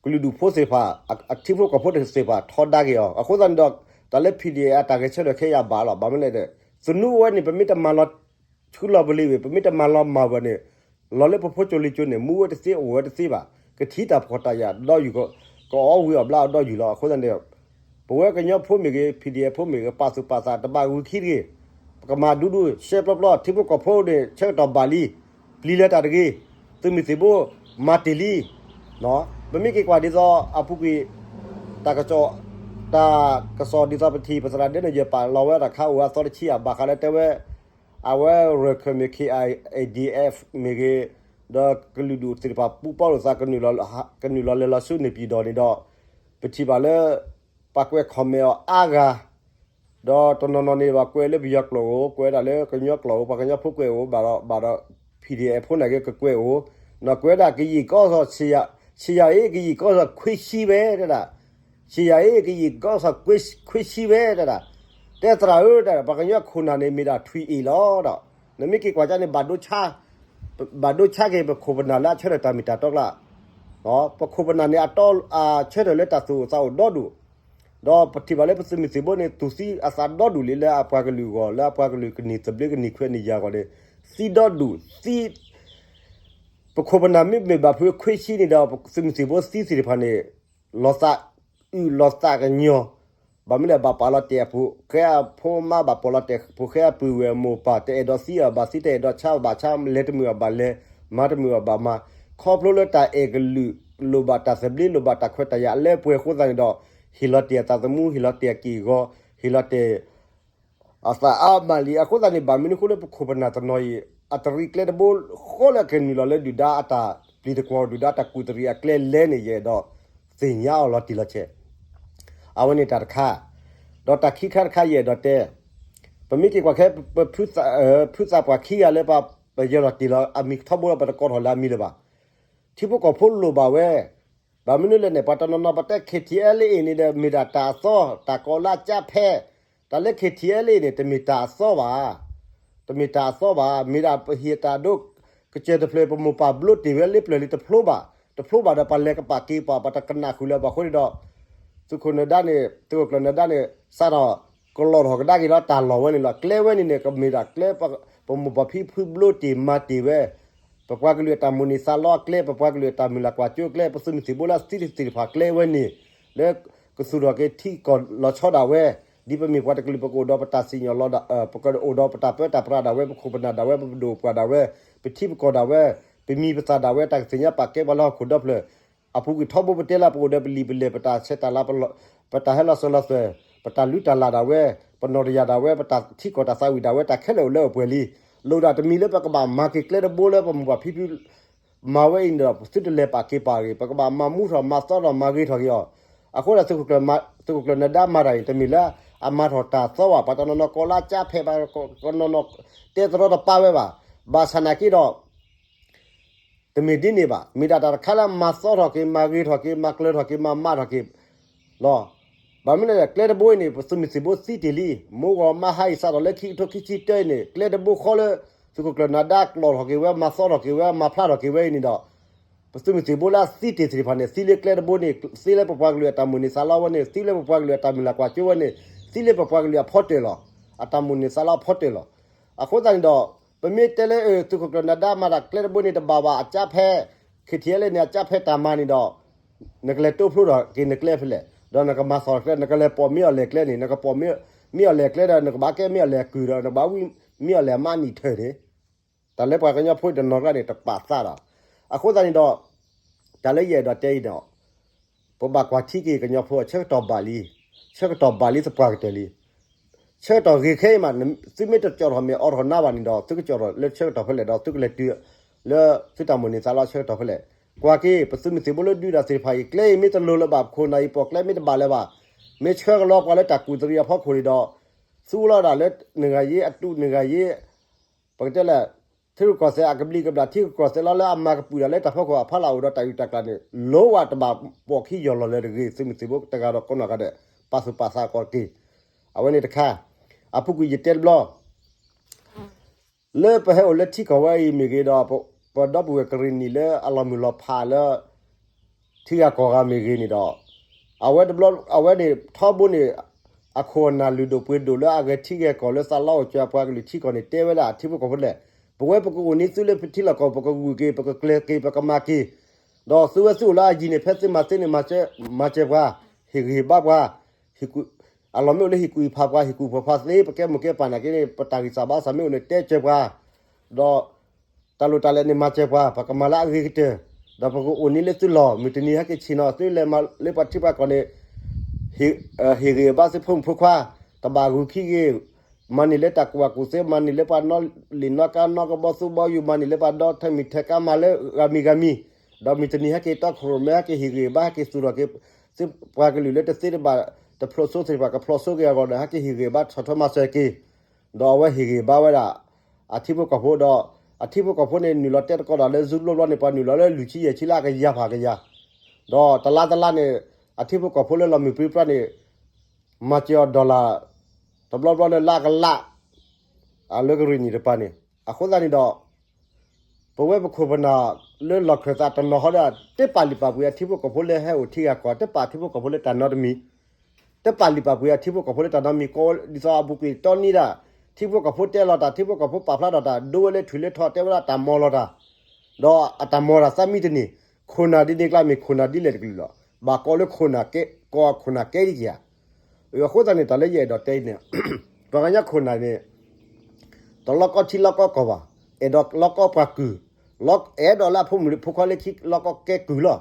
ကလုာ်ဒူၣ်ဖိသ့ၣ်တဖၣ်, အထံဖိကီၢ်ဖိသ့ၣ်တဖၣ် ထီဒါက့ၤအီၤ. အဃိသတးန့ၣ်ဒီး တၢ်လၢ P D F အတၢ်ဂဲၤဆၢထၢၣ်ခဲအံၤအဘၣ်လီၤ. ဘၣ်မနုၤလဲၣ်ဒီး သနူဝဲန့ၣ် ပမ့ၢ်တမၤလီၤဆူလီၤပလ့ၤဝဲ, ပမ့ၢ်တမၤလီၤမၢ်ဝဲန့ၣ် လီၤလၢပဖိကၠိလံကၠိန့ၣ် မူဝဲတသ့ အိၣ်ဝဲတသ့ဘၣ်. ကထံၣ်တၢ်ဖှီၣ်တၢ်ယာ်ဒီယုၢ်, ကအီဝံၤအီဘျါအီၤဒီယုၢ်လီၤ. အဃိသတးန့ၣ် ပဝဲကညီဖိမ့ၢ်ဂ့ၤ, P D F ဖိမ့ၢ်ဂ့ၤ, ပာ်သူၣ်ပာ်သးတဘၣ်ဂုၤခံတဂ့ၤ, ပကမၤဒူဒူ ရှဲပျီပျီ, ထံဖိကီၢ်ဖိန့ၣ် ဆၢကတီၢ်ဘၣ်လံ, ပျံၤလၢတၢ်တဂ့ၤ, သုးမုၢ်သံၣ်ဘိ မၤတ့ၢ်လံ. ပမ့ၢ်က့ၤကွၢ်ဒ်သိးအပူၤကွံာ် တၢ်ကစီၣ်, တၢ်ကစီၣ်ဒ်သိးပထံၣ် ပသရၣ်ဒဲန့ၣ်ယပာ်လီၤဝဲတၢ်ခါအိၣ်အသီတဆံအဘၣ်ဃးလၢတဲဝဲ အဝဲရၢၢ်ခၢၣ်မ့ၢ် K I A D F မ့ၢ်ဂ့ၤ, ဒီးကလုာ်ဒူၣ်သ့ၣ်တဖၣ်ပူၤပီလိာ်သး ကနုာ်လီၤလဲၤလီၤဆူန့ၣ်ပၠံၣ်ဒီးန့ၣ်ဒီး ပထံၣ်ဘၣ်လၢ ပှၤကွဲး comment အီၤအါဂၤ, ဒီးတနီၤနီၤန့ၣ်ဘၣ်ကွဲးလၢပယီၤကျိာ်ဧိၤ, ကွဲးဒၣ်လၢကညီကျိာ်ဧိၤ, ပှၤကညီဖိကွဲးဧိၤ, ဘၣ်ဒီး ဘၣ်ဒီး P D F ဖိန့ၣ်က့ၤကကွဲးဧိၤ, နီၢ်ကွဲးဒၣ်ကယံာ်ကီၢ်စီၤ ဆံယၤအ့ၣ် ကယံာ်ကီၢ်စီၤခွံဆံဝဲဒၣ်, ဆံယၤအ့ၣ် ကယံာ်ကီၢ်စီၤခွံဆံဝဲဒၣ်, တဲသရၣ်ဧၢ တၢ် ပှၤကညီခိၣ်နၢ်န့ၣ်မ့ၢ်ဒၣ်ထွံၣ်အ့ၣ်လီၤဒီး နမ့ၢ်က့ၤကွၢ်ကန့ၣ် ဘၣ်ဒိဆါက့ၤပခိၣ်ပနၢ်လၢအဆၢထၢၣ်တၢ်မ့ၢ်တၢ်တီကျါ, ပခိၣ်ပနၢ်န့ၣ် အဆၢထၢၣ်လၢတၢ်သူၣ်အိၣ်သးအိၣ်ဒီဒူၣ်, ဒီးပထံၣ်ဘၣ်လၢပသုးမုၢ်သံၣ်ဘိန့ၣ် သူၣ်သံအသးဒီဒူၣ်လံလၢအပှၤကလုာ်အဂီၢ်, လၢအပှၤကလုာ်ကန့ၢ်သဘျ့ကန့ၢ်ခွဲးန့ၢ်ယာ်အဂီၢ်န့ၣ် သံဒီဒူၣ်, သံ ပခိၣ်ပနၢ်မ့မ့ၢ်ဘၣ်ဖုခွံဆံန့ၣ်ဒီး သုးမုၢ်သံၣ်ဘိသံသ့ၣ်တဖၣ်န့ၣ် လီၤသးအုးလီၤသးကညီၤ, ဘၣ်မနုၤလဲၣ် ဘၣ်ပာ်လီၤတဲာ်အဖိဃဲ အဖိမါဘၣ်ပာ်လီၤတဲာ်အဖိဃဲအပုၢ်ဝဲၢ်မိၢ်ပၢ် တအဲၣ်ဒိးသံအီၤဘၣ်သံ တအဲၣ်ဒိးဆါအီၤဘၣ်ဆါ လဲၤတမုာ်အီၤဘၣ်လဲၤ မၤတမုာ်အီၤဘၣ်မၤ, ခီဖျိလၢတၢ်အဲၣ်ကလုာ် လိၣ်ဘၣ်တၢ်သဘျ့ လိၣ်ဘၣ်တၢ်ခွဲးတၢ်ယာ်အလၢပှဲၤအဃိသတးန့ၣ်ဒီး ဟ့ၣ်လီၤတဲာ်အသးသမူ ဟ့ၣ်လီၤတဲာ်အက့ၢ်အဂီၤ ဟ့ၣ်လီၤတဲာ် အသးအါမးလံ. အဃိသတးန့ၣ် ဘၣ်မနုၤအဃိလၢပခိၣ်ပနၢ်တနီၤအံၤ အတရံးကျဲတဘိဃီလၢကနုာ်လီၤလၢဒုၣ်ဒါအတၢ်ပျံၤတကွီၢ် ဒုၣ်ဒါတၢ်ကူၣ်တရံးအကျဲလဲၣ်န့ၣ် ယအဲၣ်ဒိးသ့ၣ်ညါအီၤလီၤတံၢ်လီၤဆဲး, အဝဲန့ၣ်တၢ်တခါ, ဒီးတၢ်ခံခါတခါယအဲၣ်ဒိးတဲ, ပမ့ၢ်က့ၤကွၢ်ခဲ ဖုသးပှၢ်ခံဂၤလၢပယဲၢ်လီၤတံၢ်လီၤအမံၤထီဘိလီၤ ပတကိးထီၣ်လၢအမံၤလၢၤဘၣ်. ထံဖိကီၢ်ဖိလိၣ်ဘၣ်ဝဲ, ဘၣ်မနုၤလဲၣ်န့ၣ် ပှၤတနီၤနီၤ ပတဲ K T L A န့ၣ်ဒီး မ့ၢ်ဒၣ်တၢ်အသီ တၢ်ကီလၢကၠၢဖဲ, တၢ်လၢ K T L A န့ၣ် တမ့ၢ်တၢ်အသီဘၣ်, တမ့ၢ်တၢ်အသီဘၣ်, မ့ၢ်ဒၣ်ပဟ့ၣ်တၢ်ဒိ ကစၢၢ်တဖျၢၣ် ပမိၢ်ပၢ်ဘျိတ့ၢ်ဝဲလၢပျၢၤလံတဖျိဘၣ်, တဖျိဘၣ်ဒီးပှၤလဲၤကပာ်က့ၤပှၤ ပှၤတကနၣ်ဃုာ်လၢၤဘၣ်အဃိန့ၣ်ဒီး သုးခိၣ်နၢၤဒါန့ၣ် သုးခိၣ်ကျၢၢ်နၢၤဒါန့ၣ် စးထီၣ်ကလီၢ်ထီၣ်ကဒါက့ၤလီၤတၢ်လီၢ်ဝဲန့ၣ်လီၤ. ကျဲဝဲန့ၣ်န့ၣ် ကမ့ၢ်ဒၣ်ကျဲ ပမိၢ်ပၢ်ဖံဖုဘျိတ့ၢ်မၤတ့ၢ်ဝဲ ပပှၤကလုာ်အတၢ်မိၣ်န့ၢ်သးလီအကျဲ, ပပှၤကလုာ်အတၢ်မုၢ်လၢ်ကွၢ်စိအကျဲ, ပသုးမုၢ်သံၣ်ဘိလၢသံသ့ၣ်တဖၣ်ကျဲဝဲန့ၣ်, လၢကသူၣ်ထီၣ်က့ၤထံကီၢ်လီၤဆီဒၣ်ဝဲ, ဒ်ပမ့ၢ်ပှၤတကလုာ် ပကအိၣ်ဒီးပတၢ်စံၣ်ညီၣ်လီၤ, ပကအိၣ်ဒီးပတၢ်ပၢတၢ်ပြးဒၣ်ဝဲ, ပခိၣ်ပနၢ်ဒၣ်ဝဲ, ပပဒိၣ်ပှၢ်ဒၣ်ဝဲ, ပထံပကီၢ်ဒၣ်ဝဲ, ပမံၤပသၣ်ဒၣ်ဝဲ, တၢ်ကသ့ၣ်ညါပာ်ကဲပှၤလၢဟီၣ်ခိၣ်ဒီဖျၢၣ် အပူၤကွံာ်ထီဘိပတဲလၢပအိၣ်ဒီးပလံာ်ပလဲၢ် ပတၢ်ဆဲးတၢ်လၤ, ပတၢ်ဟဲလီၤစၢၤလီၤသွဲၣ်, ပတၢ်လုၢ်တၢ်လၢ်ဒၣ်ဝဲ, ပနီၢ်တယၢ်ဒၣ်ဝဲ, ပတၢ်ထံကီၢ်တၢ်သးဝံၣ်ဒၣ်ဝဲ တၢ်ခဲလၢာ်အိၣ်လၢအပှဲၤလံ. လိၣ်ဒၣ်တမံၤလၢပကဘၣ်မၤက့ၤကျဲတဘိလၢပမိၢ်ပၢ်ဖံဖု မၤဝဲအံၤန့ၣ်ဒီး ပသုတလဲၤပာ်က့ၤပာ်ဂ့ၤ, ပကဘၣ်မၤမူထီၣ်မၤသီထီၣ်မၤဂ့ၤထီၣ်က့ၤအီၤ. အဃိဒီး သုးခိၣ်ကျၢၢ်နၢၤဒါမၤတၢ်အံၤ တမ့ၢ်လၢအမၤထီၣ်တၢ်သီဘၣ်, ပှၤတနီၤနီၤကီလၢကၠၢဖဲး, ပှၤတနီၤနီၤတဲတရီတပါဝဲဘၣ်. ဘၣ်ဆၣ်နာ်က့ဒီး တမ့ၢ်ဒ်န့ၣ်ဘၣ်. မ့ၢ်ဒၣ်တၢ်တခါလၢမၤသီထီၣ်က့ၤ, မၤဂ့ၤထီၣ်က့ၤ, မၤကျၢၤထီၣ်က့ၤ, မၤမးထီၣ်က့ၤလီၤ. ဘၣ်မနုၤလဲၣ် ကျဲတဘိအံၤန့ၣ် ပသုးမုၢ်သံၣ်ဘိသံတ့ၢ်လံ. မုၢ်ဂီၤမါဟါအံၤစးထီၣ်လၢခံကထိခံဆံတၢအံၤန့ၣ် ကျဲတဘိဃီလၢ သုးခိၣ်ကျၢၢ်နၢၤဒါကျီၢ်ထီၣ်က့ၤဝဲ, မၤသီထီၣ်က့ၤဝဲ, မၤဖျါထီၣ်က့ၤဝဲအံၤန့ၣ်ဒီး ပသုးမုၢ်သံၣ်ဘိလၢအသံတ့ၢ်သ့ၣ်တဖၣ်န့ၣ် သံလၢကျဲတဘိန့ၣ်, သံလၢပပှၤကလုာ်အတၢ်မိၣ်န့ၢ်သးလီဝဲန့ၣ်, သံလၢပပှၤကလုာ်အတၢ်မုၢ်လၢ်ကွၢ်စိဝဲန့ၣ်, သံလၢပပှၤကလုာ်အဖီတၢၢ်လီၤ. အတၢ်မိၣ်န့ၢ်သးလီအဖီတၢၢ်လီၤ. အဃိသတးန့ၣ်ဒီး ပမ့ၢ်တဲလၢ သုးခိၣ်ကျၢၢ်နၢၤဒါမၤတၢ်ကျဲတဘိန့ၣ် တဘၣ်ဘၣ်အကၠၢဖဲး, ခ့ထံအဲလ့န့ၣ် အကၠၢဖဲးတၢ်မၤန့ၣ်ဒီး နကလဲၤတိဖျိထီၣ်က့ၤနကျဲဖဲလဲၣ်, ဒီးနကမၤသီၣ်ကျဲ, နကလဲၤပိာ်မ့ၢ်အီၤလဲၤကျဲန့ၣ်, နကပိာ်မ့ၢ် မ့ၢ်အီၤလဲၤကျဲဒီး နကဘၣ်ကဲမ့ၢ်အီၤလဲၤကုၢ်ဒီး နကဘၣ်ဝံၣ်မ့ၢ်အီၤလဲၤမးနံၣ်ထၢၣ်န့ၣ်, တၢ်လၢပှၤကညီဖိတနီၤကျါန့ၣ် တပာ်သးဒီး, အဃိသတးန့ၣ်ဒီး တၢ်လၢယအဲၣ်ဒိးတဲအံၤဒီး ပဘၣ်ကွၢ်ထံက့ၤကညီဖိ ဆၢကတီၢ်ဘၣ်လံ, ဆၢကတီၢ်ဘၣ်လံသပှၢ်ကတၢၢ်လံ. ဆၢကတီၢ်ဂ့ၤခဲအံၤမး သုမ့ၢ်တကၠီၣ်ထီၣ်မ့ၢ်အိးထီၣ်နါဘၣ်န့ၣ်ဒီး သုကကၠီၣ်ထီၣ်လၢဆၢကတီၢ်ဖဲလဲၣ်ဒီး သုကလဲၤတုၤလၢသုတၢ်မိၣ်န့ၢ်သးလီဆၢကတီၢ်ဖဲလဲၣ်. ကွၢ်က့ၤ ပသုးမုၢ်သံၣ်ဘိလၢဒုးတၢ်သ့ၣ်တဖၣ်အံၤ ကျဲအံၤမ့ၢ်တလိၤလၢၤဘၣ် ခိၣ်နၢ်အံၤပိာ်ကျဲမ့ၢ်တဘၣ်လၢၤဘၣ်, မ့ၢ်ဆှၢကလီပှၤလၢတၢ်ကူၣ်တရံးအဖီခိၣ်န့ၣ်ဒီး သူလီၤဒၣ်လၢနဂၤယ့အတူးနဂၤယ့ ပကတဲလဲၣ်, ထံရူၢ်ကီၢ်သဲးအကဘျံးကဘျၣ် ထံရူၢ်ကီၢ်သဲးလီၤလၢအမၤကပုာ်ဒၣ်လၢတၢ်ဖီခိၣ်အဖီလာ်အိၣ်ဒီးတၢ်အုၣ်တၢ်ကျၢၤန့ၣ် လိၤဝဲတဘၣ်ပိာ်ခံယီၢ်လီၤလၢၤတဂ့ၤ သုးမုၢ်သံၣ်ဘိတဂၤဒီးကိးနီၢ်ဂၤဒဲး ပာ်သူၣ်ပာ်သးကီးတက့ၢ်. အဝဲန့ၣ်တခါ, အပူၤကွံာ်ယတဲတဘျီ လၢပဟဲအိၣ်လၢထံကီၢ်ဝဲအံၤမ့ၢ်ဂ့ၤဒီး ပဒီပုၢ်ဝဲၢ်ကရ့ၣ်နံၣ်လၢအလီၤမုၢ်လီၤဖးလၢ ထံဂၤကီၢ်ဂၤမ့ၢ်ဂ့ၤန့ၣ်ဒီး အဝဲတဘျီ အဝဲန့ၣ် ထီဘိန့ၣ် အခိၣ်အနၢ်လုၢ်ဒိၣ်ပှ့ၤဒိၣ်လၢအဂဲၤထံဂဲၤကီၢ်လၢသးလီအိၣ်ကၠၢၤပှၤကလုာ်ထံကီၢ်န့ၣ် တဲဝဲဒၣ်ထံဖိကီၢ်ဖိလဲၣ်, ပဝဲပကအိၣ်န့ၢ်သုလၢပထံလီၢ်ကီၢ် ပကဂုာ်က့ၤ ပကကျဲၤက့ၤ ပကမၤက့ၤ, ဒီးသုဝဲသုအိၣ်လၢအယံၤန့ၣ် ဖဲသုမၤသ့န့ၣ် မၤစၢၤပှၤ, ဟ့ၣ်ဂံၢ်ဟ့ၣ်ဘါပှၤ, အလီၢ်မ့ၢ်အိၣ်လၢဟ့ၣ်ကူၣ်ဟ့ၣ်ဖးပှၤ ဟ့ၣ်ကူၣ်ဟ့ၣ်ဖးသ့ ပကဲမိၢ်ကဲပၢ်နာ်က့န့ၣ် ပတၢ်ဂံၢ်စၢ်ဘါစၢ်မ့ၢ်အိၣ်န့ၣ် တဲစၢၤပှၤ, ဒီးတၢ်လိၣ်တၢ်လဲၤန့ၣ်မၤစၢၤပှၤ ပကမၤလၢအဂ့ၤကတၢၢ်, ဒီးပကအိၣ်န့ၢ်လၢသုလီၢ် မုၢ်တနံၤဟဲက့ၤဆ့ၣ်နီၤ သုလဲၤမၤလၢပှၤထံပှၤကီၢ်န့ၣ် ဟ့ၣ်ဂံၢ်ဟ့ၣ်ဘါသုဖိမုၣ်ဖိခွါ, တဘၣ်ဂုာ်ခံဂ့ၤ, မၤန့ၢ်လၢတၢ်ကူၣ်ဘၣ်ကူၣ်သ့ မၤန့ၢ်လၢပှၤနီၣ်လံာ်နီၣ်ကါ နီၣ်ကဘီသူဘီယူၤ မၤန့ၢ်လၢပှၤဒီထၢမံၤထၢကါ မၤလၢဂၤမံၤဂၤမံၤ, ဒီးမုၢ်တနံၤဟဲက့ၤတီခိၣ်ရိၣ်မဲ ဟဲက့ၤဟ့ၣ်ဂံၢ်ဟ့ၣ်ဘါ ဟဲက့ၤသူၣ်ထီၣ်က့ၤ သုပှၤကလုာ်လၢတသ့တဘၣ် တဖျိးစိသ့ၣ်တဖၣ် ကဖျိးစိက့ၤအဂီၢ်ဒီး ဟဲက့ၤဟ့ၣ်ဂံၢ်ဟ့ၣ်ဘါဆီၣ်ထွဲမၤစၢၤက့ၤ, ဒီးအဝဲဟ့ၣ်ဂံၢ်ဟ့ၣ်ဘါဝဲဒၣ် အထံဖိကီၢ်ဖိဒီး အထံဖိကီၢ်ဖိန့ၣ် နုာ်လီၤတဲသကိးတၢ်လၢ Zoom ဘျီဘျီန့ၣ် ပှၤနုာ်လီၤလၢလွံၢ်ဆံယဲၢ်ဆံလၢအကယၤဖးကယၤ, ဒီးတလါတလါန့ၣ် အထံဖိကီၢ်ဖိလၢလီၤမုၢ်ပြံပြါန့ၣ် မၤစၢၤအီၤ dollar တဘျီဘျီလၢလၢအကလး အလၢကရ့ၣ်နံၣ်တပၤန့ၣ် အဃိသတးန့ၣ်ဒီး ပဝဲပခိၣ်ပနၢ်လၢလီၢ်ခၢၣ်သးတနီၤဟီဒီး တပာ်လုၢ်ပာ်ပှ့ၤအထံဖိကီၢ်ဖိလၢဟဲအိၣ်ထံဂၤကီၢ် တပာ်ထံဖိကီၢ်ဖိလၢတၢ်နီတမံၤ, တပာ်လုၢ်ပာ်ပှ့ၤအထံဖိကီၢ်ဖိလၢတၢ်နီတမံၤ ကိးဒ်သိးအပူၤကွံာ်တီနံၤဒၣ် ထံဖိကီၢ်ဖိတဲလီၤတၢ် ထံဖိကီၢ်ဖိပာ်ဖျါထီၣ်တၢ် ဒိဝဲလၢထွံၣ်လၢထီၣ်တဲဝဲဒၣ်တၢ်မီလီၤတၢ် ဒီးအတၢ်မီတၢ်သးမံတန့ၢ် ခိၣ်နၢ်ဒ်န့ၣ်ကျါမ့ၢ်ခိၣ်နၢ်ဒ်လဲၣ်တကလုာ်လီၤ. ဘၣ်ကိးလၢခိၣ်နၢ်ကဲ ကိးခိၣ်နၢ်ကဲဒ်က့ၤဧါ. အဃိသတးန့ၣ် တၢ်လၢယအဲၣ်ဒိးတဲအံၤန့ၣ် ပှၤကညီခိၣ်နၢ်န့ၣ် တလီၤကီထံလီၤကီကီၢ်ဘၣ်, အဲၣ်ဒိးလီၤကီပှၤကုၢ်, အဲၣ်ဒိးလၢအဖိမုၣ်ဖိခွါလၢခံလီၤကီကဲကုၢ်လီၤ.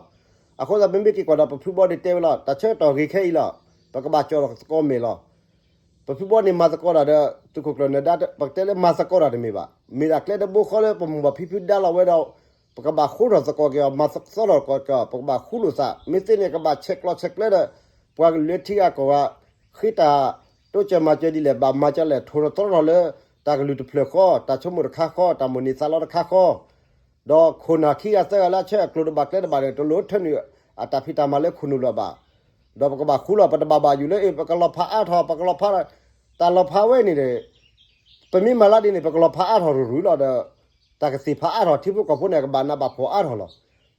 အဃိသတးပမ့ၢ်က့ၤကွၢ်ဒီးပဖုဘီန့ၣ်တဲဝဲလီၤ တၢ်ဆၢကတီၢ်ဂ့ၤခဲအံၤလီၤ. ပကဘၣ်ကၠီၣ်သကိးမဲာ်လီၤ. ပဖုဘီန့ၣ်မၤသကိးတၢ်ဒီး သုးခိၣ်ကျၢၢ်နၢၤဒါ ပကတဲလၢမၤသကိးတၢ်တမ့ၢ်ဘၣ်. မ့ၢ်ဒၣ်ကျဲတဘိဃီလၢပမိၢ်ပၢ်ဖံဖုဒါလီၤဝဲဒီး ပကဘၣ်ဃူထီၣ်သကိးက့ၤအီၤ မၤသကိးထီၣ်သကိးက့ၤအီၤ ပကဘၣ်ဃူလိာ်သး မ့ၢ်သ့န့ၣ် ကဘၣ်ဆဲးကျိးဆဲးကျၢဒီး ပှၤကလုာ်လၢထံဂၤကီၢ်ဂၤ ဃ့တၢ်တိစၢၤမၤစၢၤဒ်လဲၣ် ဘၣ်မၤစၢၤလဲၣ် ထိၣ်သတြီထီၣ်လၢ တၢ်ကလုၢ်တဖျၢၣ်ဃီ တၢ်ဆိကမိၣ်တခါဃီ တၢ်မိၣ်န့ၢ်သးလီတခါဃီ ဒီးခိၣ်နၢ်ခံဂၤသၢဂၤလၢအဆၢအကျိၤတဘၣ်ကျဲတဘၣ်ဒီး တလိၣ်ထၢနုာ်အတၢ်ဖံးတၢ်မၤလၢခိၣ်နူာ်လၢၤဘၣ်. ဒီးပကဘၣ်ဃူလီၤ ပတဘၣ်ဘၣ်ယိၣ်လၢ အ့ၣ် ပကလီၤဖးအါထီၣ် ပကလီၤဖး တၢ်လီၤဖးဝဲန့ၣ်ဒီး ပမ့ၢ်မၤလၢဒ်န့ၣ် ပကလီၤဖးအါထီၣ်ရူၤရူၤလီၤဒီး တၢ်ကသ့ၣ်ဖးအါထီၣ် ထံဖိကီၢ်ဖိန့ၣ် ကဘၣ်နးဘၣ်ဖှီၣ်အါထီၣ်လီၤ.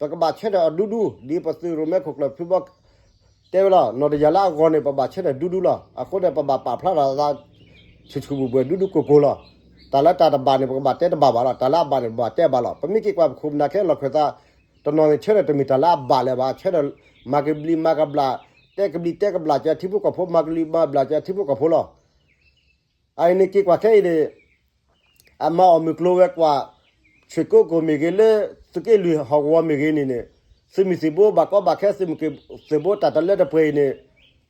ပကဘၣ်ဆၢထၢၣ်အီၤဒူဒူ ဒ်ပသုးရိၣ်မဲခိၣ်ကျၢၢ်ဖုဘီ တဲဝဲလီၤ နီၢ်တယၢ်လၢအဂီၢ်န့ၣ် ပဘၣ်ဆၢထၢၣ်ဒူဒူလီၤ. အဃိန့ၣ် ပဘၣ်ပာ်ဖျါထီၣ်သး ဆူၣ်ဆူၣ်ဘှဲၣ်ဘှဲၣ်ဒူဒူကိၢ်ကိၢ်လီၤ. တၢ်လၢတၢ်တဘၣ်န့ၣ် ပကဘၣ်တဲတဘၣ်ဘၣ်လီၤ. တၢ်လၢအဘၣ်န့ၣ် ပဘၣ်တဲဘၣ်လီၤ. ပမ့ၢ်က့ၤကွၢ်ပခိၣ်ပနၢ်ခဲလီၢ်ခၢၣ်သး တနီၤန့ၣ် ဆၢထၢၣ်တမ့ၢ်တၢ်လၢအဘၣ်လၢၤဘၣ်. ဆၢထၢၣ်မၤကဘျံးမၤကဘျၣ် တဲကဘျံးတဲကဘျၣ်ကဲထံဖိကီၢ်ဖိ မၤကဘျံးမၤဘျၣ်ကဲထံဖိကီၢ်ဖိလီၤ. အအံၤန့ၣ်က့ၤကွၢ်ခဲအံၤန့ၣ် အမၤအီၣ်မုၢ်ကျိၤဝဲၤကွာ် ဆွ့ၣ်ကိကိၣ်မ့ၢ်ဂ့ၤ လၢသုးက့လွံၢ်ဟီၣ်ကဝီၤမ့ၢ်ဂ့ၤန့ၣ်န့ၣ် သုးမုၢ်သံၣ်ဘိဘၣ်ကီဘၣ်ခဲ သုးမုၢ်သံၣ်ဘိတၢ်တလၢတပှဲၤအံၤန့ၣ်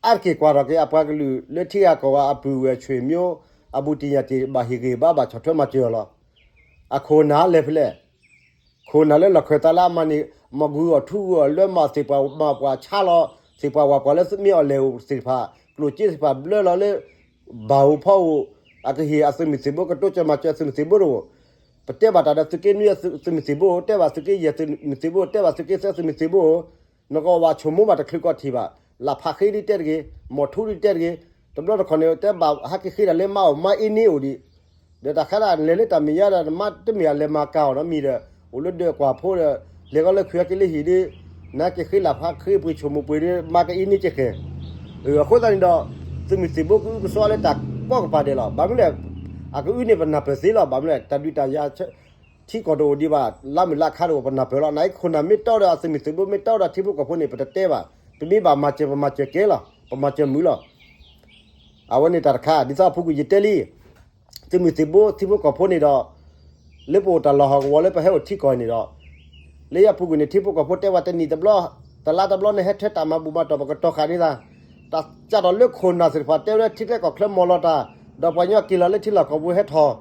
အါတက့ၢ်ကွၢ်ထီၣ်က့ၤအပှၤကလုာ်လၢထံဂၤကီၢ်ဂၤအပုၢ်ဝဲၢ်ဆွေမျိုး အဘူးတံၢ်ညၣ်တံၢ် ဘၣ်ဟ့ၣ်ဂံၢ်ဘါဘၣ်ဆီၣ်ထွဲမၤစၢၤအီၤလီၤ. အခိၣ်နၢ်လဲၤဖဲလဲၣ် ခိၣ်နၢ်လၢလီၢ်ခၢၣ်သးလၢအမၤန့ၣ် မၤဂုာ်အီၣ်ထူဂုာ်အီၣ်လၢ မၤသ့ၣ်ပှၢ်မၤပှၢ်ဆါလီၤ သ့ၣ်ပှၢ်ဝၢ်ပှၢ်လၢမ့ၢ်အီၣ်လဲၣ်အိၣ်သ့ၣ်တဖၣ် ကျိၣ်စ့သ့ၣ်တဖၣ်ဘျၢလီၤလၢ ဘၣ်ဧိၤဖီဧိၤ အကဟ့ၣ်အသုးမုၢ်သံၣ်ဘိ ကတိစၢၤမၤစၢၤသုးမုၢ်သံၣ်ဘိတအိၣ်. ပတဲဘၣ်တၢ်ဒီးသုးက့နွံသုးမုၢ်သံၣ်ဘိ တဲဘၣ်သုးက့ယဲၢ်သုးမုၢ်သံၣ်ဘိ တဲဘၣ်သုးက့သၢသုးမုၢ်သံၣ်ဘိ နကဘၣ်ဆိကမိၣ်ဘၣ်တချုးကီၢ်ထံးဘၣ် လၢ်ဖးဃ့ဒ်တဲတဂ့ၤ မီၢ်ထူဒ်တဲတဂ့ၤ တဘျီတခီၣ်န့ၣ် တဲဘၣ်ဟဲက့ၤဃ့တၢ်လၢမါအိၣ်မါအ့န့အိၣ်ဒံး ဒီးတၢ်ခါဒၣ်လဲၤလၢတၢ်မဲာ်ညါဒီး နမါတမ့ၢ်အလဲၤမၤကၤအီၤနီတမံၤဒီး အိၣ်လၢဒၢးကွၢ်ဖိဒီး လဲၤဃီလၢခုးဟဲက့ၤလၢဟံၣ်ဒီး နက့ၤဃ့လၢ်ဖးဃ့ပှ့ၤဆိကမိၣ်ပှ့ၤဒီး မါကအ့န့ကဲဃဲၤ အဃိသတးန့ၣ်ဒီး သုးမုၢ်သံၣ်ဘိကအုကစွါလၢတၢ်ကီကပၤဒဲးလီၤ. ဘၣ်မနုၤလဲၣ် အကအုန့ၣ်ပနၢ်ပၢၢ်သ့လီၤ. ဘၣ်မနုၤလဲၣ် တၢ်ဒုးတၢ်ယၤ ထံကီၢ်တအိၣ်ဒံးဘၣ် လါမုၢ်လါခါတအိၣ် ပနၢ်ပၢၢ်လီၤ. နအံၤခိၣ်နၢ်မ့ၢ်တီဒီးအသုးမုၢ်သံၣ်ဘိ မ့ၢ်တီဒီးထံဖိကီၢ်ဖိန့ၣ် ပတတဲဘၣ်. ပမ့ၢ်ဘၣ်မၤစၢၤ ပမၤစၢၤကဲလီၤ. ပမၤစၢၤမုာ်လီၤ. အဝဲန့ၣ်တၢ်တခါ ဒ်သိးအပူၤကွံာ်ယတဲလံ သုးမုၢ်သံၣ်ဘိ ထံဖိကီၢ်ဖိန့ၣ်ဒီး လၢပအိၣ်တၢ်လီၢ်ဟီၣ်ကဝီၤလၢပဟဲအိၣ်ထံကီၢ်န့ၣ်ဒီး လၢယပူၤကွံာ်န့ၣ် ထံဖိကီၢ်ဖိတဲဝဲတနံၣ်တဘျီ တလါတဘျီန့ၣ် ဟဲထၢတၢ်မၤဘူၣ်မၤတီၢ် ပကတီၢ်ဃာ်န့ၣ်သး တၢ်ကၢ်ထီၣ်လၢခိၣ်နၢ်သ့ၣ်တဖၣ် တဲဝဲလၢထံကျဲကီၢ်ချၢမီၢ်လီၤတၢ် ဒီးပှၤကညီက့ၤလီၤလၢထံလီၢ်ကီၢ်ပူၤဟဲထီၣ်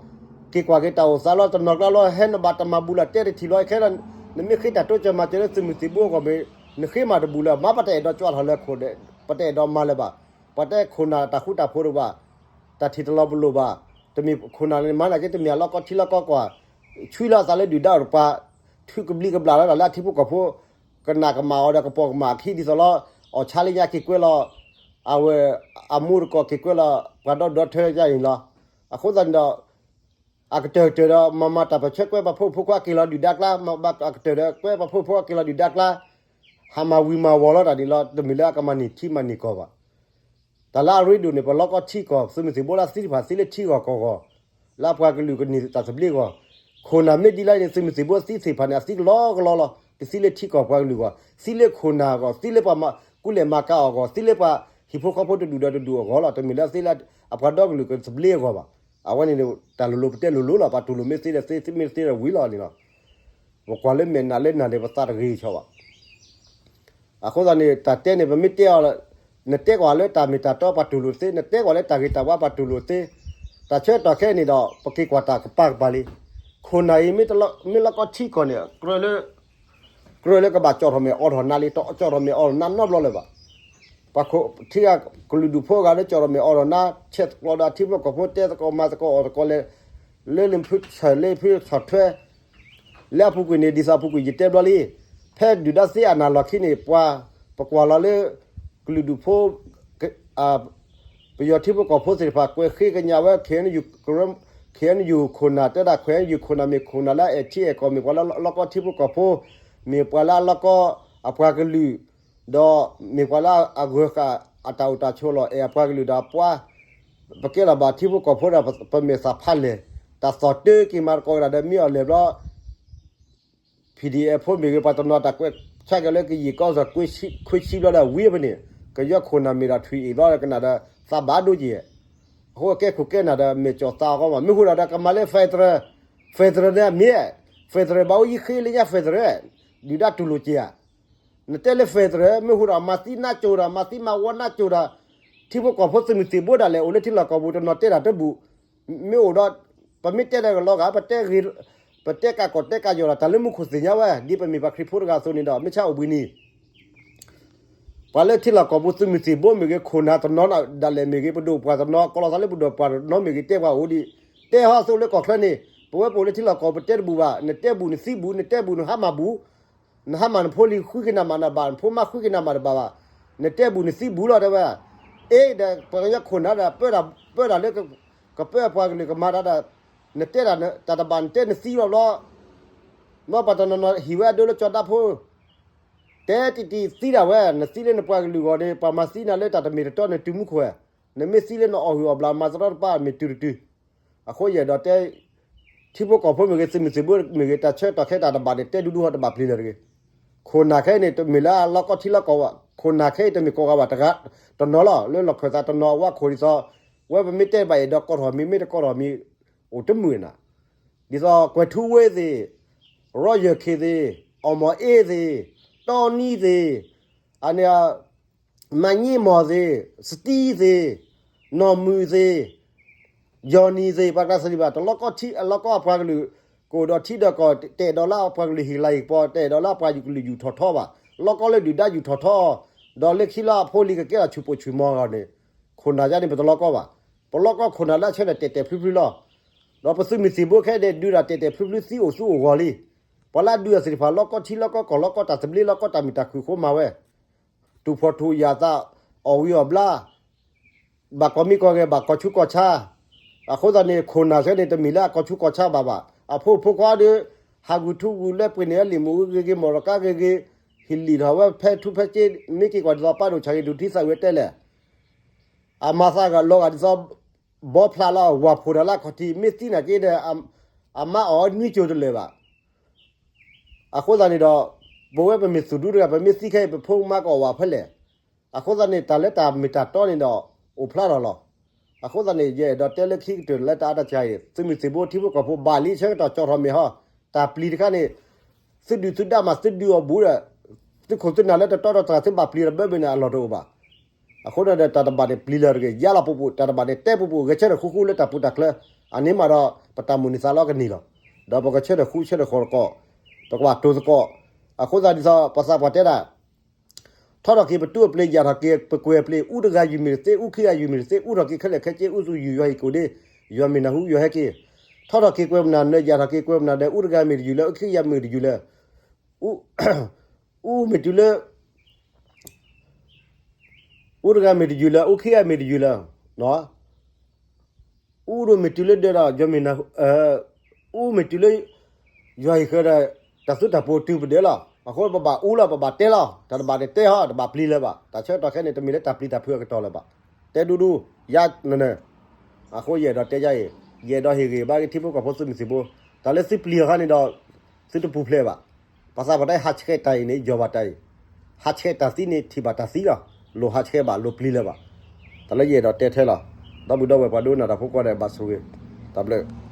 က့ၤကွၢ်က့ၤတၢ်အိၣ်သးလီၤ တနီၤကျါလီၤ ဟဲနဘၣ်တမၤဘူၣ်လၢတဲတထံၣ်လီၤ ခဲလၢာ် နမ့ၢ်ဃ့တၢ်တိစၢၤမၤစၢၤလၢသုးမုၢ်သံၣ်ဘိအဂီၢ်မ့ၢ် နဃ့မၤတဘူၣ်လၢၤ မ့ၢ်ပတအဲၣ်ဒိးကၠီထီၣ်လၢခိၣ်ဒီး ပတအဲၣ်ဒိးမၤလၢၤဘၣ် ပှၤတဲခိၣ်နၢ်တၢ်ဃူတၢ်ဖိးတအိၣ်ဘၣ် တၢ်ထံၣ်တလီၤပလိာ်ဘၣ် တမ့ၢ်ခိၣ်နၢ်န့ၣ် မၤနာ်က့ တမ့ၢ်အလီၢ်ကီထံလီၢ်ကီကီၢ် ဆွံလီၤအသးလၢဒုၣ်ဒါအီၤတပှၤ ထုးကဘျံးကဘျၣ်လီၤတၢ်လၢအထံဖိကီၢ်ဖိ ကနၣ်ကမၣ်အီၤဒီးကပိာ်ကမၣ်အခံဒ်သိးလီၤ အီၣ်ဆါလၢညါက့ၤကွဲးလီၤ အဝဲ အမူတကိးက့ၤကွဲးလီၤ ပှၤဒီဒူၣ်ထၢယါအံၤလီၤ အဃိသတးန့ၣ်ဒီး အကတၢၢ်ကတၢၢ်ဒီး မၤမၤတၢ်ပၢၢ်ဆၢကွဲးပှၤဖိဖိခွါက့ၤလီၤဒုၣ်ဒါကျါ မၤဘၣ်အကတၢၢ်ဒီး ကွဲးပှၤဖိဖိခွါက့ၤလီၤဒုၣ်ဒါကျါ ဟးမၤဝံၤမၤဝီၤလီၤတၢ်န့ၣ်လီၤ တမ့ၢ်လၢအကမၤန့ၢ်ထံမၤန့ၢ်ကီၢ်ဘၣ် တၢ်လၢအရ့ဒိၣ်န့ၣ် ပလီၢ်ကီထံကီၢ် သုးမုၢ်သံၣ်ဘိလၢအသံတဖၣ်သံလၢထံဂီၢ်ကီၢ်ဂီၢ် လၢအပှၤကလုာ်ကန့ၢ်တၢ်သဘျ့အဂီၢ် ခိၣ်နၢ်မ့ၢ်ဒ်လဲၣ်န့ၣ် သုးမုၢ်သံၣ်ဘိသံသ့ၣ်တဖၣ်န့ၣ် အသံကလီကလီလီၤ တသံလၢထံကီၢ်ပှၤကလုာ်ဂီၢ် သံလၢခိၣ်နၢ်အဂီၢ် သံလၢပှၤကူလဲၢ်မၤကၤအီၤအဂီၢ် သံလၢပှၤဟံၣ်ဖိဃီဖိတဒူၣ်ဒီးတဒူၣ်အဂီၢ်လီၤ တမ့ၢ်လၢသံလၢအပှၤဒီကလုာ်ကသဘျ့အဂီၢ်ဘၣ် အဝဲန့ၣ် တၢ်လိၤလိၤပတဲလိၤလိၤလီၤ ပှၤတူၢ်လိာ်မ့ၢ်သ့ဒီးသ့ သ့မ့ၢ်တသ့ဒီးဝံၤလီၤန့ၣ်လီၤ ပကွၢ်လၢမဲာ်နးလၢနၤန့ၣ် ပသးတဂ့ၤဆီဘၣ် အဃိသတးန့ၣ် တၢ်တဲန့ၣ် ပမ့ၢ်တဲအီၤ နတဲကွၢ်လၢတၢ်မ့ၢ်တၢ်တီပှၤတူၢ်လိာ်တသ့ နတဲကွၢ်လၢတၢ်ဂ့ၤတၢ်ဝါပှၤတူၢ်လိာ်တသ့ တၢ်ဆၢကတီၢ်ခဲအံၤန့ၣ်ဒီး ပက့ၤကွၢ်တၢ်ကပၤကပၤလံ ခိၣ်နၢ်အံၤ မ့ၢ်လီၢ်ကီထံကီၢ်န့ၣ် ကြၢးလၢ ကြၢးလၢကဘၣ်ကၠီၣ်ထီၣ်မဲာ်အိးထီၣ်နါလံ တကၠီၣ်ထီၣ်မဲာ်အိးထီၣ်နါနီတဘျီလၢၤဘၣ် ပှၤခိၣ်ထံဂၤကလုာ်ဒူၣ်ဖိဂၤလၢကၠီၣ်ထီၣ်မဲာ်အိးထီၣ်နါ ဆဲးသကိးဒီးအထံဖိကီၢ်ဖိ တဲသကိးမၤသကိးအီၣ်သကိးလဲၤ လၢလၢဖုဆီၣ်လၢဖုဆီၣ်ထွဲ လၢအပူၤကွံာ်န့ၣ် ဒ်သိးအပူၤကွံာ်ယတဲဘျီလံ ဖဲဒုၣ်ဒါသ့အနၢ်လီၢ်ခံန့ၣ် ပှၤ ပကွၢ်လီၤလၢ ကလုာ်ဒူၣ်ဖိ ပယီၤထံဖိကီၢ်ဖိသ့ၣ်တဖၣ် ကွဲးဃ့ကညးဝဲ ခ့ၣ်အဲၣ်ယူၣ် ခ့ၣ်အဲၣ်ယူၣ်ခိၣ်နၢ် တဲဒၣ် ခ့ၣ်အဲၣ်ယူၣ်ခိၣ်နၢ် မ့ၢ်ခိၣ်နၢ်လၢအအဲၣ်ထံအဲၣ်ကီၢ် မ့ၢ်ပှၤလၢအလီၢ်ကီထံဖိကီၢ်ဖိ မ့ၢ်ပှၤလၢအလီၢ်ကီအပှၤကလုာ် ဒီးမ့ၢ်ပှၤလၢအဂၢၤဃာ်အတၢ်အိၣ်တၢ်ဆိးလီၤ အဲၣ်အပှၤကလုာ်ဒီးပှၤ ပကဲထီၣ်ဘၣ်ထံဖိကီၢ်ဖိဒီးပမဲာ်သၣ်ဖးလဲၢ် တၢ်သီၣ်တၢက့ၤမၤသကိးက့ၤဒၣ်ဒီးမ့ၢ်အီၤလဲၤဘျီ ဖံးဒံးအဲၣ်ဖိမ့ၢ်ဂ့ၤ ပှၤတနီၤတၢ်ကွဲးဆါက့ၤလၢကယံာ်ကီၢ်စ့ၢ် ခွံဆံဘျီဒီးဝံၤဖဲန့ၣ် ကယီခိၣ်နၢ်မ့ၢ်ဒၣ်ထွံၣ်အ့ၣ်ဘျီဒီးကနၣ်ဒီး သးဘၣ်ဒိက့ၤ အဃိကဲခိၣ်ကဲနၢ်ဒီးမဲာ်ကၠီၣ်သးအီၤကီးမး မ့ၢ်ဃိဒီးကမၤလၢ federal federal န့ၣ်မ့ၢ် federal ဘၣ်အိၣ်ယံၤဃ့လၢညါ federal ဒုၣ်ဒါတူၢ်လိာ်က့ၤဧါ နတဲလၢ federal မ့ၢ်ဃိဒီးမၤသံနါစိၤဒီး မၤသံမၤဝီနါစိၤဒီး ထံဖိကီၢ်ဖိသုးမုၢ်သံၣ်ဘိဒၣ်လဲာ် အိၣ်လၢထံလီၢ်ကီၢ်ပူၤ တနီၤတဲတၢ်တဘူၣ် မ့ၢ်အိၣ်ဒီး ပမ့ၢ်တဲတၢ်ကလီၤဂာ် ပတဲဂ့ၤ ပတဲကးကီၢ်တဲကးယီၤဒီး တၢ်လၢမူခိၣ်သ့ၣ်ညါဝဲ ဒ်ပမ့ၢ်ပှၤခရံာ်ဖိတဂၤအသိးန့ၣ်ဒီး မ့ၢ်ဆါအိၣ်ဘှံးနံၤ ပှၤလၢထံလီၢ်ကီၢ်ပူၤသုးမုၢ်သံၣ်ဘိမ့ၢ်ဂ့ၤ ခိၣ်နၢ်တနီၤဒၣ်လဲာ်မ့ၢ်ဂ့ၤ ပဒိၣ်ပှၢ်တနီၤ ကလီၤသးလၢပဒိၣ်ပှၢ်တနီၤမ့ၢ်ဂ့ၤ တဲပှၤအိၣ်ဒံး တဲဟီသိလၢကီၢ်ချၢန့ၣ် ပဝဲပအိၣ်လၢထံလီၢ်ကီၢ်ပူၤ ပတဲတဘူၣ်ဘၣ် နတဲဘူၣ်နသံဘူၣ် နတဲဘူၣ်နဟါမၢ်ဘူၣ် နဟါမၢ်နဖိလံၤ ဃုကနၣ်မးနဘၣ် နဖိမါဃုကနၣ်မးတဘၣ်ဘၣ် နတဲဘူၣ်နသံဘူၣ်လီၤတဲဝဲ အ့ဒီး ပှၤကညီခိၣ်နၢ်ဒီး ပၢတၢ်လၢ ကပၢအပှၤကလုာ်ကမၤတၢ်ဒီး နတဲတၢ်တဘၣ် နတဲနသံလီၤဘျီ မ့ၢ်ပှၤတနီၤနီၤဟံၣ်ဝဲအဒိလၢကၠီၤဒၣ်ဖိ တဲတံၢ်တံၢ်သံဒၣ်ဝဲ နသံလၢနပှၤကလုာ်ဂီၢ်န့ၣ် ပှၤမၤသံနၤလၢတၢ်တမ့ၢ်တတီ နတုၤမူခိၣ်ဝဲ နမ့ၢ်သံလၢနအီၣ်ဟုၣ်အီၣ်ဘျး မၤသရီတပါ မ့ၢ်တုၤတတုၤ အဃိယအဲၣ်ဒိးတဲ ထံဖိကီၢ်ဖိမ့ၢ်ဂ့ၤ သုးမုၢ်သံၣ်ဘိမ့ၢ်ဂ့ၤ တၢ်ဆၢကတီၢ်ခဲအံၤတၢ်တဘၣ်န့ၣ် တဲဒူဒူဟီတဘၣ်ပျံၤလၢၤတဂ့ၤ ခိၣ်နၢ်ခဲအံၤန့ၣ် တမ့ၢ်လၢအလီၢ်ကီၢ်ထံလီၢ်ကီၢ်ဘၣ် ခိၣ်နၢ်ခဲအံၤတမ့ၢ်ကိးဂၤဘၣ်တဂၤ တနီၤလီၤ လၢလီၢ်ခၢၣ်သးတနီၤအဝဲခိၣ်ဒ်သိး ဝဲပမ့ၢ်တဲဘၣ်အဲၣ်ဒိးကိးထီၣ်မံၤ မ့ၢ်တကိးထီၣ်မံၤ အိၣ်တမုာ်နၤ ဒ်သိးကွဲၤထူဝ့သ့ၣ် ရီယၢၢ်ခ့သ့ၣ် အီၣ်မီၢ်အ့သ့ၣ် တီနံသ့ၣ် အန့ၣ် မၤညံမီၢ်သ့ၣ် စတံသ့ၣ် နီၢ်မုာ်သ့ၣ် ယီၢ်နံၤသ့ၣ် ပှၤကျါစၢၤလံဘၣ် တလီၢ်ကီၢ်ထံ အလီၢ်ကီၢ်အပှၤကလုာ် ကအိၣ်ဒီးထံဒီးကီၢ် တအဲၣ်ဒိးလၢအပှၤကလုာ်ဟ့ၣ်လၤဟ့ၣ်ကပီၤ တအဲၣ်ဒိးလၢအပှၤကလုာ်ယူၢ်ထီၣ်ထီဘၣ် လီၢ်ကီၢ်လၢဒုၣ်ဒါယူၢ်ထီၣ်ထီ ဒီးလၢခံလၢအဖိလံၤကကဲထီၣ်ဆူၣ်ပိာ်ဆူၣ်မီၤအဂီၢ်န့ၣ် ခိၣ်နၢ်ယါန့ၣ် ပတလီၢ်ကီၢ်ဘၣ် ပလီၢ်ကီၢ်ခိၣ်နၢ်လၢအဆၢဒီးတဲာ်တဲာ်ဖျုဖျုလီၤ ဒီးပသုးမုၢ်သံၣ်ဘိခဲအံၤန့ၣ် ဒုးတၢ်တဲာ်တဲာ်ဖျုဖျုသံအိၣ်သူအိၣ်ဂီၢ်လံ ပှၤလၢအဒုးအီၤသ့ၣ်တဖၣ် လီၢ်ကီၢ်ထံလီၢ်ကီၢ်ကီၢ် လီၢ်ကီၢ်တၢ်သဘျ့ လီၢ်ကီၢ်တၢ်မုာ်တၢ်ခုၣ်အဃိမၤဝဲ တူၢ်ဖှီၣ်ထူၣ်ယာ်သး အီၣ်ဝံၤအီၣ်ဘျါ ဘၣ်ကီၢ်မံကီၢ်ဂဲၤ ဘၣ်ကီၢ်ဆူးကီၢ်ဆါ အဃိသတးန့ၣ် ခိၣ်နၢ်ဆၢန့ၣ် တမ့ၢ်လၢအကီၢ်ဆူးကီၢ်ဆါဘၣ်ဘၣ် အဖိဖိခွါဒီး ဟးဂူာ်ထူဂူာ်လၢပှ့ၤန့ၢ်လံာ်မူးဂ့ၤဂ့ၤ မီၢ်ရကါဂ့ၤဂ့ၤ ဟ့ၣ်လံာ်ထီၣ်ဝဲဖဲထူဖဲစ့ မ့ၢ်က့ၤကွၢ်ဒ်သိးပၢ်ဒိၣ်ဆၣ်ဂ့ၤဒိၣ်ထံသးဝံၤတဲလဲၣ် အမၤသးဂၤလီၤဂာ်ဒ်သိး ဘီဖျးလီၤ ဝၤဖိတၢ်လၢအခီၣ်ထံး မ့ၢ်သံနာ်က့ဒီး အမါအီၣ်နွံကၠိတလၢာ်ဘၣ်. အဃိသတးန့ၣ်ဒီး ပဝဲပမ့ၢ်သူၣ်ဒူတဂၤ ပမ့ၢ်သံခဲအံၤ ပဖိမါကအီၣ်ဝဲဖဲလဲၣ်. အဃိသတးန့ၣ် တၢ်လၢတၢ်မ့ၢ်တၢ်တီန့ၣ်ဒီး အိၣ်ဖျါထီၣ်လီၤ. အဃိသတးန့ၣ် ယအဲၣ်ဒိးတဲလၢခံကတၢၢ်လၢတၢ်အါတၢ်စှၤအံၤ သုးမုၢ်သံၣ်ဘိထံဖိကီၢ်ဖိဘၣ်လံဆၢကတီၢ်ကၠီထီၣ်မဲာ်ဟီ, တၢ်ပျံၤတခါန့ၣ် သုဒုၣ်သုဒါမးသုဒုးအီၤဘူးဒီး သုခိၣ်သုနၢ်လၢတတီတတြၢ်သုဘၣ်ပျံၤဒီးဘၢဘၢန့ၣ် အလီၢ်တအိၣ်ဘၣ်. အဃိန့ၣ်ဒီး တၢ်တဘၣ်န့ၣ်ပျံၤလၢၤတဂ့ၤ, ယါလီၤပူၤပူၤ, တၢ်တဘၣ်န့ၣ်တဲပူၤပူၤ, ဂဲၤဆၢထၢၣ်ဃူဃူလၢတၢ်ပူၤတၢ်ချၢ, အန့ၣ်မးဒီး ပတၢ်မိၣ်န့ၢ်သးလီကန့ၢ်လီၤ. ဒီးပကဆၢထၢၣ်ဃူဆၢထၢၣ်ဃီၤသကိး, ပကဘၣ်တိၢ်သကိး, အဃိသတးဒ်သိး ပသးပှၢ်တဲဒၣ် ထီထီၣ်က့ၤပတူၢ်အပျ့ၤ ယၢ်ထီၣ်က့ၤပကွဲၤအပျ့ၤ, အူတဂၤယုၢ်မ့ၢ်တသ့, အူခံဂၤယုၢ်မ့ၢ်တသ့, အူထီၣ်က့ၤခဲလၢာ်ခဲဆ့, အူသူၣ်ယုၢ်ယွၤဟ့ၣ်ကူၣ်ဒ့, ယွၤမ့ၢ်နၢ်ဟူယွၤဟဲက့ၤ, ထီထီၣ်က့ၤကွဲၤပနၢ်နၢၤ ယၢ်ထီၣ်က့ၤကွဲၤပနၢ်နၢၤ, အူတဂၤမ့ၢ်တယုၢ်လၢ အူခံဂၤမ့ၢ်တယုၢ်လၢ အူမ့ၢ်တုၤလၢ အူတဂၤမ့ၢ်တယုၢ်လၢ အူခံဂၤမ့ၢ်တယုၢ်လၢ အူဒိၣ်မ့ၢ်တုၤလၢဒၢးဒီး ယွၤမ့ၢ်နၢ်ဟူ, အူမ့ၢ်တုၤလၢ ယွၤဟ့ၣ်ဃၢၤဒီး တၢ်သုတၢ်ပှိၤတုၤပဒၢးလီၤ. အဃိပဘၣ်အူလီၤ ပဘၣ်တဲလီၤ. တၢ်တဘၣ်န့ၣ်တဲဟီ တဘၣ်ပျံၤလၢၤဘၣ်. တၢ်ဆၢကတီၢ်ခဲအံၤန့ၣ် တမ့ၢ်လၢတၢ်ပျံၤတၢ်ဖုးအကတီၢ်လၢၤဘၣ်. တဲဒူဒူ ယါနနၢၤ အဃိယအဲၣ်ဒိးတဲယါအံၤ, ယအဲၣ်ဒိးဟ့ၣ်ဂံၢ်ဘါက့ၤထံဖိကီၢ်ဖိသုးမုၢ်သံၣ်ဘိ, တၢ်လၢသုပျံၤအီၤခါန့ၣ်ဒီး သုတပူၤဖျဲးဘၣ်. ပှၤသးပှၢ်တဲဟးဆှဲးတၢ်အံၤန့ၣ် ယီၤဘၣ်တၢ်အံၤ, ဟးဆှဲးတၢ်သံန့ၣ် ထံၣ်ဘၣ်တၢ်သံလီၤ. လိၣ်ဟးဆှဲးဘၣ် လိၣ်ပျံၤလၢၤဘၣ်. တၢ်လၢယအဲၣ်ဒိးတဲထဲလီၤ. ဒီပုၢ်ဒီဝဲၢ်ပှၤဒိကနၣ်တၢ်ဖိကိးဂၤဒဲးဘၣ်ဆိၣ်ဂ့ၤ, တၢ်ဘျုး